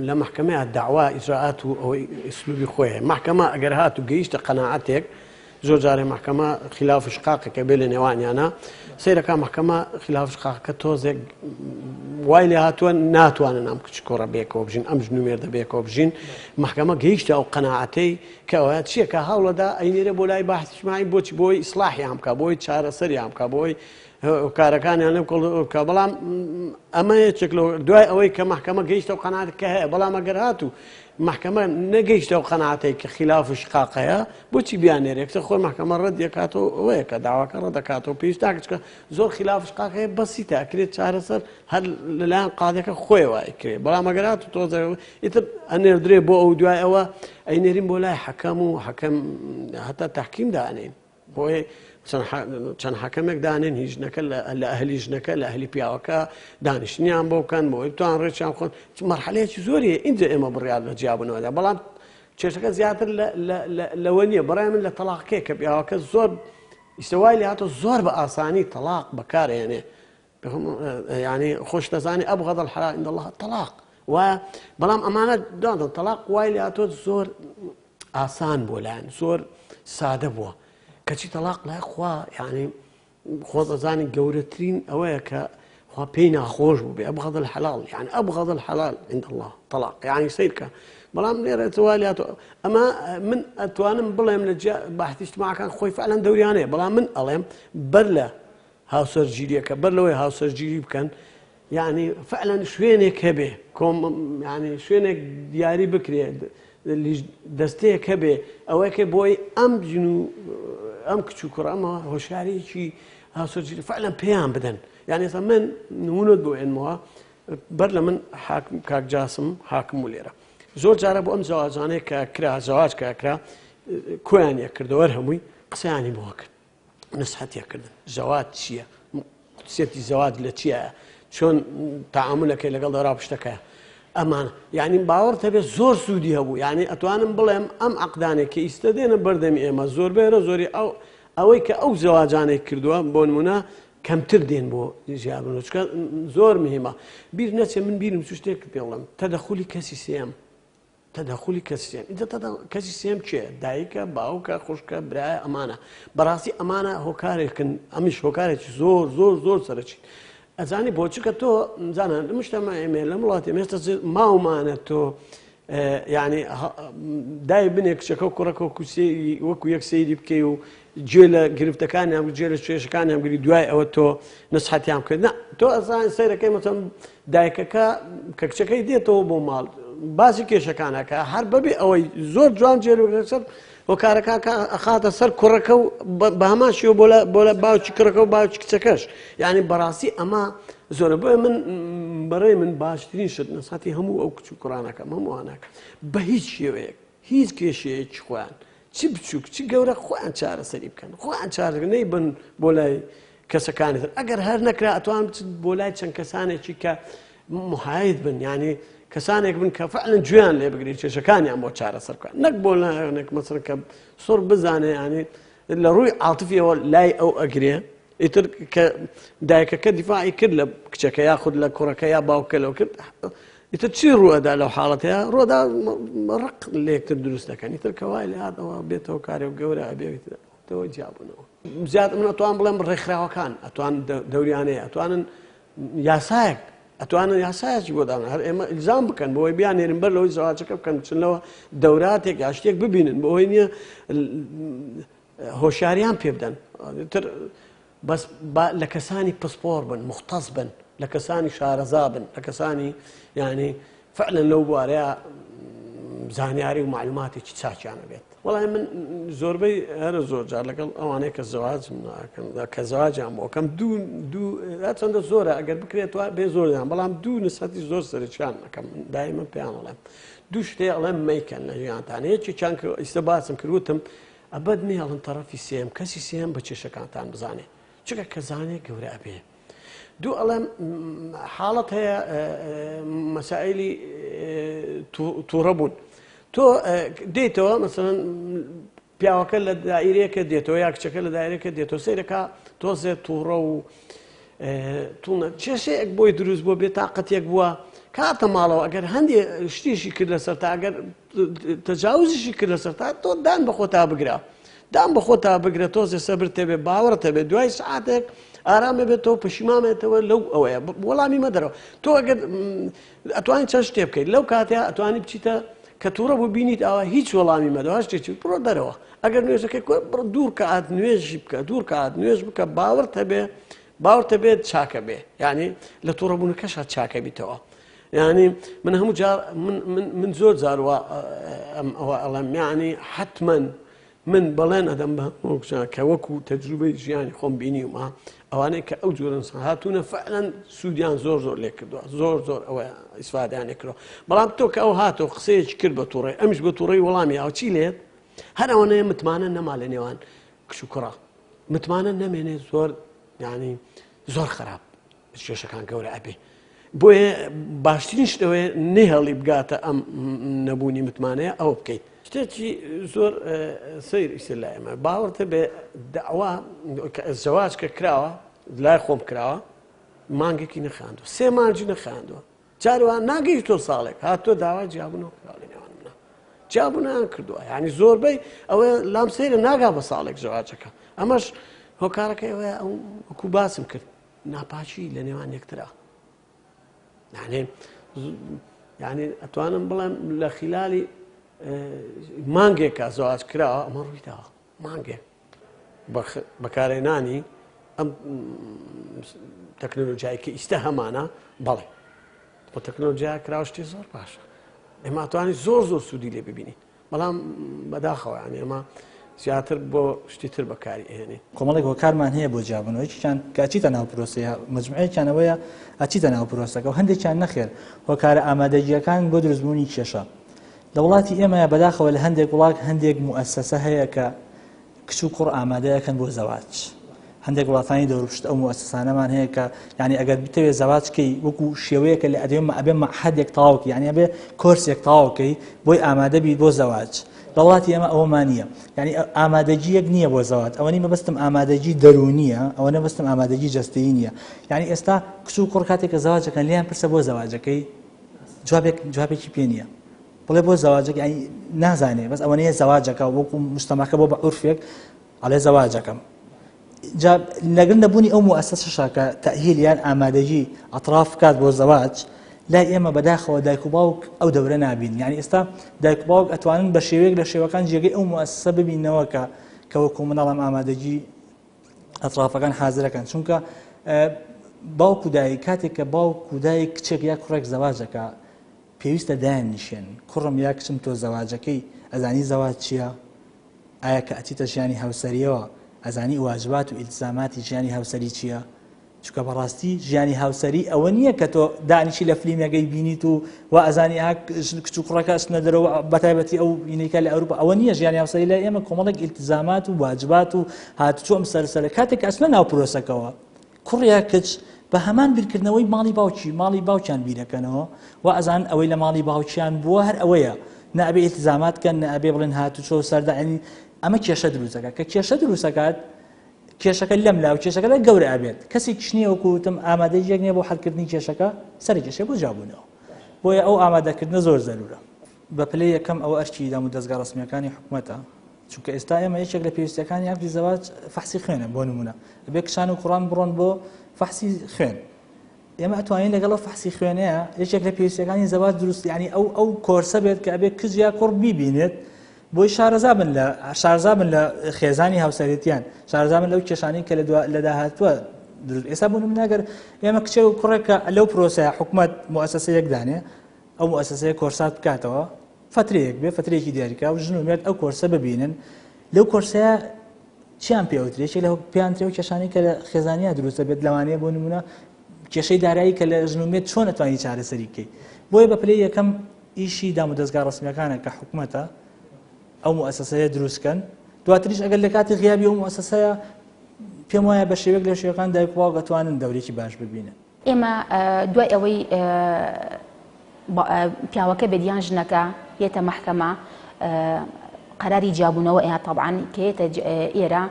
لە مەحکەمەیە داوا ئیجرائات و ئەوەی ئسلوبی خۆی هەیە مەحکەمە ئەگەر هات و گەیشتە قەناعەتێک زۆر جارێ مەحکەمە خیلاف و شقاقێکە بێ لە نێوانیانە سەیرەکە مەحکەمە خیلاف و شقاقەکە تۆزێک وای لێ هاتووە ناتوانن ئەم کچ کوڕە بێکەوە بژین ئەم ژن و مێردە بێکەوە بژین مەحکەمە گەیشتە ئەو قەناعەتەی کە ئەوە چییە کە هەوڵەدا ئەینێرە بۆ لای باحث اجتماعی بۆچی بۆی ئیسلاحیان بکە بۆی چارەسەریان بکە بۆی کارەکانیان لەم کە بەڵام ئەمە یەکێک لە دوای ئەوەی کە مەحکەمە گەیشتە و قەناعەت کە هەیە بەڵام ئەگەر هاتوو مەحکەمە نەگەیشتە و قەناعەتێک کە خلاف و شقاق هەیە بۆچی بیانێرێ یەکسەر خۆی مەحکەمە ڕەت دەکاتەوە ئەوەیە کە داواکە ڕەت دەکاتەوە پێویست ناکات چونکە زۆر خلاف و شقاق هەیە بەسیتە ئەکرێت چارەسەر هەر لەلایەن قازیەکە خۆیەوە ئەکرێ بەڵام ئەگەر هاتوو تۆزێ ئیتر ئەنێردرێ بۆ ئەو دوای ئەوە ئەینێرین بۆ لای حەکەم و حەکەم هەتا تەحکیم دانێین بۆیە چەند حەکەمێک دانێن هی ژنەکە لە ئەهلی ژنەکە لە ئەهلی پیاوەکە دانیشتنیان بۆ بکەن بۆی بتوان ڕێکیان خۆن مەرحەلەیەکی زۆری هەیە ئینجا ئێمە بڕیار لە جیابوونەوەدا بەڵام کێشەکە زیاتر لەوە نییە بەڕای من لە تەلاقەکەی کە پیاوەکە زۆر ئیستا وای لێ هاتۆ زۆر بە ئاسانی تەلاق بەکارێنێ ینی خۆش دەزانی أبغض الحلال عند الله الطلاق وایە بەڵام ئەمانە دادن تەلاق وای لێ هاتۆ زۆر ئاسان بووە لایەن زۆر سادە بووە کەچی تەلاق لای خوا یعنی خۆت ئەزانی گەورەترین ئەوەیە کە خوا پێی ناخۆش بوو بێ أبغض الحلال یعنی أبغض الحلال عند الله طلاق یعنی سەیرکە بەڵام لێرە توالیات ئەمە من ئەتوانم بڵێم لە باحثی اجتماعەکان خۆی فعلا دەوریانەیە بەڵام من ئەڵێم بەر لە هاوسەرگیریەکە بەر لەوەی هاوسەرگیری بکەن. یعنی فعلا شوێنێک هەبێ کۆم یعنی شوێنێک دیاری بکرێ دەستەیەک هەبێ ئەوەیە کە بۆی ئەم ژن و ئەم کچ و کوڕ ئەمە هۆشیاریی هاوسەرگیری فعلا پێیان بدەن یعنی ئێستا من نمونەت بۆ ئێنمەوە بەر لە من حاکم کاک جاسم حاکم و لێرە زۆر جارە بۆ ئەم زەواجانەیە کە کرا زەواج کە کرا کۆیان یەک کردەوە هەمووی قسەیانی بۆ کرد نسحەتیە کردن زەواج چییە قودسیەتی زەواج لە چییە چۆن تەعامولەکەی لەگەڵ دەرا پشتەکە ئەمان یعنی باوەڕ هەبێت زۆر سوودی هەبوو یعنی ئەتوانم بڵێم ئەم عقدانێک کە ئیستە دێنە بەردەمی ئێمە زۆر بێرە زۆری ئەو ئەوەی کە ئەو زەواجانێک کردووە بۆ نمونە کەمتر دێن بۆ ژیابن چکە زۆر مهمە بیر نەچێ من بیرم شتێک پێڵم تەدەخولی کەسی سێم تەدەخولی کەسی سێیەم ئینجا کەسی سێیەم کێیە؟ دایکە، باوکە، خوشکە، برایە، ئەمانە. بەڕاستی ئەمانە هۆکارێکن، ئەمیش هۆکارێکی زۆر زۆر زۆر سەرەکی. ئەزانی بۆ چونکە تۆ زانە لە مجتەمع ئێمە لەم وڵاتی ئێمە ئێستا ماومانە تۆ یعنی دای بنێ کچەکە و کوڕەکە وەکو سەیری وەکو یەک سەیری بکەی و گوێ لە گرفتەکانیان گوێ لە کێشەکانیان بگری دوای ئەوە تۆ نسحەتیان بکەیت نا تۆ ئەزان سەیرەکەی مەسەن دایکەکە کە کچەکەی دێتەوە بۆ ماڵ باسی کێشەکانەکە هەر بەبێ ئەوەی زۆر جوان جێلوسەر هۆکارەکە ئەخاتە سەر کوڕەکە و بە هەمان شێوە بۆ لە باوکی کوڕەکە و باوکی کچەکەش یعنی بەڕاستی ئەمە زۆرە بۆیە من بەڕێ من باشترین شت نەساتی هەموو ئەو کچ و کوڕانەکەم هەمووانەکە بە هیچ شێوەیەک هیچ کێشەیەکی خۆیان چ بچووک چ گەورە خۆیان چارەسەری بکەن خۆیان چارەسەر نەیبن بۆ لای کەسەکانی تر ئەگەر هەر نەکرا ئەتوان بچن بۆ لای چەند کەسانێکی کە محاید بن یعنی کەسانێک بن کە فعلا گوێیان لێ بگرێت کێشەکانیان بۆ چارەسەر بکەن نەک بۆ لایەنێک مەسەلەن کە سڕ بزانێ یعنی لە ڕووی عاتفیەوە لای ئەو ئەگرێ ئیتر کە دایکەکە دیفاعی کرد لە کچەکە یاخود لە کوڕەکە یا باوکە لەو کرد ئیتر چی ڕوئەدا لەو حاڵەتەیە ڕۆدا ڕق لێکتر دروست دەکەن ئیتر کەوای لە هاتەوە بێتەوە کارێ و گەورە ئەبێتەوە جیابوونەوە زیاد من ئەتوان بڵێم ڕێکخراوەکان ئەتوان دەوریانەیە ئەتوانن یاسایەک ئەتوانن یاسایەکی بۆ دانن هەر ئێمە ئیلزام بکەن بۆی بیانێرن بەر لەوەی زەواجەکە بکەن بچنەوە دەوراتێک یا شتێک ببینن بۆ ئەوەی نییە هۆشیاریان پێ بدەن تر بەس با لە کەسانی پسپۆر بن مختص بن لە کەسانی شارەزا بن لە کەسانی یعنی فعلا لەو بوارەیە زانیاری و معلوماتێکی چاکیانە بێت وەڵای من زۆربەی هەرە زۆر جار لەگەڵ ئەوانەیە کە زەواجم ناکەن کە زەواجیان بۆکەم دوو دوو چەندە زۆرە ئەگەر بکرێت بێ زۆریان بەڵام دوو نسەتی زۆر سەرچیان نەکەم دایمە پێیان ئەڵێم دوو شتێ ئەڵێم مەیکەن لە ژیانتان یەکێکیان کە ئیستا باسم کرد وتم ئەبەد مەیەڵن تەڕەفی سێیەم کەسی سێیەم بە کێشەکانتان بزانێ چونکە کە زانێ گەورە ئەبێ دوو ئەڵێم حاڵەت هەیە مەسائلی تووڕە بوون تۆ دێتەوە مەسەلەن پیاوەکە لە دایرەیەکە دێتەوە یا کچەکە لە دایرەکە دێتەوە سەیرەکە تۆزێ تووڕە و توونە کێشەیەک بۆی دروست بۆ بێتاقەتێک بووە کاتە ماڵەوە ئەگەر هەندێ شتیشی کرد لەسەر تا ئەگەر تەجاوزیشی کرد لەسەر تا تۆ دان بە خۆتا بگرە دان بە خۆتا بگرە تۆزێ سەبر تێبێ باوەڕت هەبێ دوای سعاتێک ئارامە بێتەوە پەشیمامێتەوە لەو ئەوەیە وەڵامی مەدەرەوە تۆ ئەگەر ئەتوانی چەند شتێ بکەیت لەو کاتەیە ئەتوانی بچیتە کە تووڕە بوو بینیت ئاوا هیچ وەڵامی مەدەوە شتێکی بڕۆ دەرەوە ئەگەر نوێژەکەی کۆ بڕۆ دوور کات نوێژی بکە دوور کات نوێژ بکە باوەڕت هەبێ باوەڕت هەبێت چاکە بێ یعنی لە تووڕەبوونەکەشا چاکە بیتەوە یعنی من هەموو جار من من من زۆر جار وا ئەم ئەوە ئەڵێم یعنی حتمما من بەڵێن ئەدەم بە هەموو کچان کە وەکو تەجروبەی ژیانی خۆم بینیومە ئەوانەی کە ئەو جۆرە ئینسان هاتوونە فعلا سوودیان زۆر زۆر لێ کردووە زۆر زۆر ئەوە ئیسفادەیان لێ کردووە بەڵام تۆ کە ئەو هاتەوە قسەیەکی کرد بە تووڕێ ئەمیش بە تووڕەی وەڵامی ئەو چی لێت هەر ئەوەنەیە متمانە نەما لە نێوان کچ و کوڕە متمانە نەمێنێ زۆر یعنی زۆر خراپ کێشەکان گەورە ئەبێ بۆیە باشترین شت ئەوەیە نەهێڵی بگاتە ئەم نەبوونی متمانەیە ئەوە بکەیت شتێکی زۆر سەیر ئیسە لای ئێمە باوەڕتە بێ داوا زەواج کە کراوە لای خۆم کراوە مانگێکی نەخاندوە سێ مانگی نەخاندوە جاروا ناگەیشتۆ ساڵێک هاتۆ داوای جیابوونەوە کراوە لە نێوان منە جیابوونیان کردووە یعنی زۆربەی ئەوە لام سەیرە ناگا بە ساڵێک زەواجەکە ئەمەش هۆکارەکەی ئەوەیە ئەو وەکو باسم کرد ناپاکی لە نێوان یەکترا یعنی یعنی ئەتوانم بڵێم لە خلالی مانگێکە زەواج کراوە ئەمە ڕوویداوە مانگێک بەکارهێنانی. ئەم تەکنەلۆژیای کە ئیستا هەمانە بەڵێ خۆ تەکنەلۆژیا کراوە شتی زۆر باشە ئێمە توانی زۆر زۆر سوودی لێ ببینین بەڵام بەداخەوە یانی ئێمە زیاتر بۆ شتی تر بەکاری ئەهێنین. کۆمەڵێک هۆکارمان هەیە بۆ جیابوونەوە، یەکێکیان کە ئەچیتە ناو پرۆسەیە، مەجموعەیەکیان ئەوەیە ئەچیتە ناو پرۆسەکە و هەندێکیان نەخێر هۆکارە ئامادەگییەکان بۆ دروستبوونی کێشە. لە وڵاتی ئێمەیا بەداخەوە لە هەندێک وڵات هەندێک موئەسەسە هەیە کە کچ و کوڕ ئامادە ئەکەن بۆ زەواج. هەندێک وڵاتانی دەوروپشت ئەو موئەسەسانەمان هەیە کە یعنی ئەگەر بتەوێت زەواج کەی وەکو شێوەیەکە لە ئەدێ ئەبێ مەعهەدێک تەواو کەی یعنی ئەبێ کۆرسێک تەواو کەی بۆی ئامادە بیت بۆ زەواج. لە وڵاتی ئێمە ئەوەمان نییە یعنی ئامادەگییەک نییە بۆ زەواج ئەوە نی مەبەستم ئامادەگی دەروونیە ئەوە نەبەستم ئامادەگی جەستەیی نییە یعنی ئێستا کچ و کوڕ کاتێک کە زەواجەکەن لێیان پرسە بۆ زەواجەکەی جوابێک جوابێکی پێ نییە بڵێ بۆ زەواجەکە یعنی نازانێ بەس ئەوەنەیە زەواجەکە وەکو مجتەمعەکە بۆ بە عورفێک ئەڵێ زەواجەکەم جا لەگەڵ نەبوونی ئەو موئەسەسەشا کە تەئهیل یان ئامادەگی ئەتراف بکات بۆ زەواج لای ئێمە بەداخەوە دایک و باوک ئەو دەورە نابین یعنی ئێستا دایک و باوک ئەتوانن بە شێوەیەک لە شێوەکان جێگەی ئەو موئەسەسە ببینەوە کە کە وەکو مناڵم ئامادەگی ئەترافەکان حازرەکەن چونکە باوک و دایک کاتێک کە باوک و دایک کچێک یا کوڕێک زەواجەکە پێویستە دایان نیشێن کوڕم یا کچم تۆ زەواجەکەی ئەزانی زەواج چییە؟ ئایا کە ئەچیتە ژیانی هاوسەریەوە ئەزانی واجبات و ئیلتزاماتی ژیانی هاوسەری چیە؟ چونکە بەڕاستی ژیانی هاوسەری ئەوە نییە کە تۆ دانیشی لە فلیمەکەی بینیت و وا ئەزانی ئا کچ و کوڕەکە ئەچنە دەرەوە بەتایبەتی ئەو بینیکە لە ئەوروپا ئەوە نییە ژیانی هاوسەری لای ئێمە کۆمەڵێک ئیلتزامات و واجبات و هاتوچۆ ئەم سەرسەرە کاتێک ئەچنە ناو پرۆسەکەوە کوڕ یا کچ بە هەمان بیرکردنەوەی ماڵی باوکی ماڵی باوکیان بیرەکەنەوە و ئەزان ئەوەی لە ماڵی باوکیان بووە هەر ئەوەیە نە ئەبێ ئیلتزامات کەن نە ئەبێ بڵێن هاتوچۆ و سەردانی ئەمە کێشە دروستەکە کە کێشە دروستەکات کێشەکە لەم لا و کێشەکە لە گەورە ئەبێت کەسێکیش نییە وەکو وتم ئامادەیەک نییە بۆ حەلکردنی کێشەکە سەری کێشەی بۆ جیابوونەوە بۆیە ئەو ئامادەکردنە زۆر زەرورە. بە پلەی یەکەم ئەوە ئەرکی دامودەزگا ڕەسمییەکانی حکومەتە چونکە ئێستا ئێمە یەکێک لە پێویستیەکانی عەقدی زەواج فەحسی خوێنە بۆ نمونە ئەبێ کچان و کوڕان بڕۆن بۆ فەحسی خوێن ئێمە ئەتوانین لەگەڵ ئەو فەحسی خوێنەیە یەکێک لە پێویستیەکانی زەواج دروست یعنی ئەو ئەو کۆرسە بێت کە ئەبێ کچ یا کوڕ بیبینێت بۆی شارەزا بن لە شارەزا بن لە خێزانی هاوسەرێتیان شارەزا بن لەو کێشانەی کە لە لە داهاتووە دروست ئێستا بۆ نمونە ئەگەر ئێمە کچێک و کوڕێک کە لەو پرۆسەیە حکومەت موئەسەسەیەک دانێ ئەو موئەسەسەیە کۆرسات بکاتەوە فەترەیەک بێ فەترەیەکی دیاریکراو ژن و مێرد ئەو کۆرسە ببینن لەو کۆرسەیە چیان پێوترێ یەکێک لە پێیان ترێ و کێشانەی کە لە خێزانیا دروست دەبێت لەوانەیە بۆ نمونە کێشەی دارایی کە لە ژن و مێرد چۆن ئەتوانی چارەسەری بکەیت بۆیە بە پلەی یەکەم ئیشی دامودەزگا ڕەسمیەکانە کە حکومەتە ئەو موئەسەسەیە دروست کەن دواتریش ئەگەر لە کاتی غیابی ئەو موئەسەسەیە پێم وایە بە شێوەیەک لە شێوەکان دایک و باوک ئەتوانن دەورێکی باش ببینن. ئێمە دوای ئەوەی پیاوەکە بێت یان ژنەکە یەتە مەحکەمە قەراری جیابوونەوە ئەیا تەبعەن کە یەتە ئێرە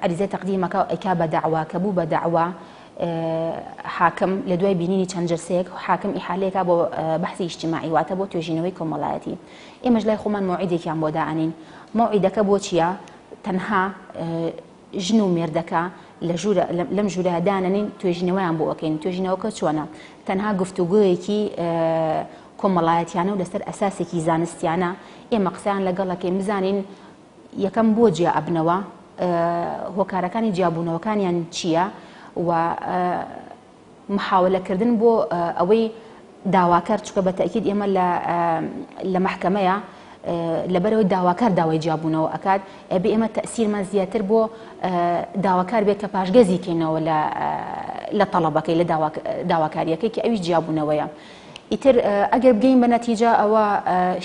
عەریزە تەقدیمەکە ئەیکا بە دەعوا کە بوو بە دەعوا حاکم لە دوای بینینی چەند جلسەیەک حاکم ئیحالەیەکا بۆ بەحسی ئیجتیماعی واتە بۆ توێژینەوەی کۆمەڵایەتی ئێمەش لای خۆمان مەوعیدێکیان بۆ دائەنین مەوعیدەکە بۆ چییە تەنها ژن و مێردەکە لە ژوورە لەم ژوورە دانەنین توێژینەوەیان بۆ ئەکەین توێژینەوەکە چۆنە تەنها گفتوگۆیەکی کۆمەڵایەتیانە و لەسەر ئەساسێکی زانستیانە ئێمە قسەیان لەگەڵ ئەکەین بزانین یەکەم بۆ جیا ئەبنەوە هۆکارەکانی جیابوونەوەکانیان چییە و محاولەکردن بۆ ئەوەی داواکار چونکە بە تەئکید ئێمە لە لە مەحکەمەیە لەبەرەوەی داواکار داوای جیابوونەوە ئەکات ئەبێ ئێمە تەئسیرمان زیاتر بۆ داواکار بێت کە پاشگەزی کەینەوە لە لە تەڵەبەکەی لە داواکاریەکەی کە ئەویش جیابوونەوەیە ئیتر ئەگەر بگەین بە نەتیجە ئەوە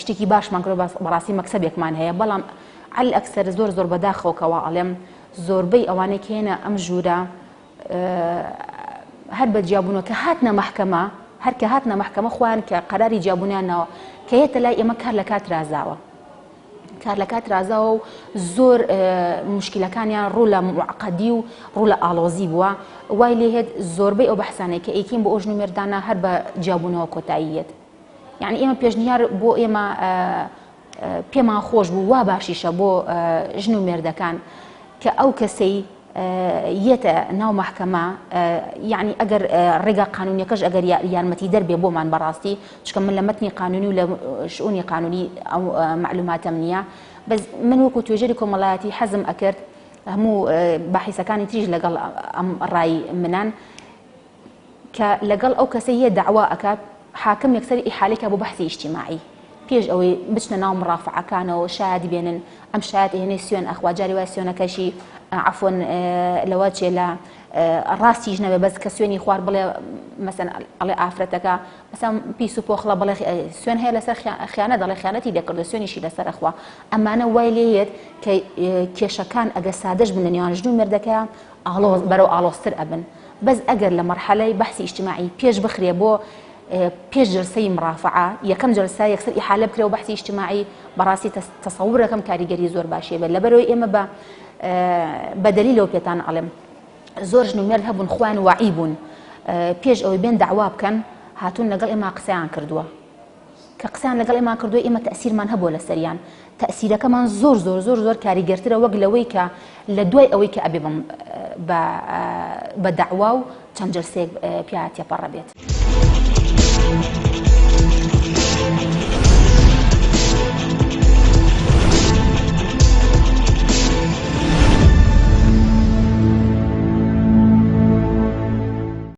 شتێکی باشمان کرد بەڕاستی مەکسەبێکمان هەیە بەڵام عەل ئەکسەر زۆر زۆر بەداخەوە کەوا ئەڵێم زۆربەی ئەوانەی کە هێنە ئەم ژوورە هەر بە جیابوونەوە کە هاتنە مەحکەمە هەر کە هاتنە مەحکەمە خۆیان کە قەراری جیابوونیان ناوە کە یەتە لای ئێمە کار لە کات رازاوە کار لە کات رازاوە و زۆر مشکلەکانیان ڕوو لە معقدی و ڕوو لە ئاڵۆزی بووە وای لێهێت زۆربەی ئەو بەحسانەی کە ئەیکەین بۆ ئەو ژن و مێردانە هەر بە جیابوونەوە کۆتایی یەت یعنی ئێمە پێشنیار بۆ ئێمە پێمان خۆش بوو وا باشیشە بۆ ژن و مێردەکان کە ئەو کەسەی یەتە ناو مەحکەمە یعنی ئەگەر ڕێگا قانونیەکەش ئەگەر یارمەتی دەر بێ بۆمان بەڕاستی چکە من لە مەتنی قانونی و لە شئونی قانونی ئەو مەعلوماتەم نییە بەس من وەکو توێژەری کۆمەڵایەتی حەزم ئەکرد. هەموو باحیسەکانی تریش لەگەڵ ئەم ڕای منان کە لەگەڵ ئەو کەسەی یە دەعوا ئەکات حاکم یەکسەر ئیحالەی کا بۆ بەحسی ئیجتیماعی پێش ئەوەی بچنە ناو مڕافعەکانەوە شایەت بێنن ئەم شایەت ئەهێنێ سوێن ئەخوا جاری وایە سوێنەکەشی عەفوەن لەوە چێ لە ڕاستیش نەبێ بەس کە سوێنی خوار بڵێ مەسەن ئەڵێ ئافرەتەکە مەسەن پیس و پۆخڵە بڵێ سوێن هەیە لەسەر خیانەت دەڵێ خیانەتی لێکردو سوێنیشی لەسەر ئەخوا ئەمانە وای لێیەت کە کێشەکان ئەگە سادەش بن لە نێوان ژن و مێردەکەیان ئاڵۆز بەرەو ئاڵۆزتر ئەبن بەس ئەگەر لە مەرحەلەی بەحسی ئیجتیماعی پێش بخرێ بۆ پێش جەلسەی مڕافعە یەکەم جەلسە یەکسەر ئیحالە بکرێ و بەحسی ئیجتیماعی بەڕاستی تەسەورەکەم کاریگەری زۆر باشی بێت لەبەرەوەی ئێمە بە بە دەلیلەوە پێتان ئەڵێم زۆر ژن و مێرد هەبوون خۆیان واعی بوون پێش ئەوەی بێن داوا بکەن هاتوون لەگەڵ ئێمە قسەیان کردووە کە قسەیان لەگەڵ ئێمە کردووە ئێمە تەئسیرمان هەبووە لەسەریان تەئسیرەکەمان زۆر زۆر زۆر زۆر کاریگەرترە وەک لەوەی کە لە دوای ئەوەی کە ئەبێ بە بە دەعوا و چەند جەلسەیەک پیا تێپەڕە بێت.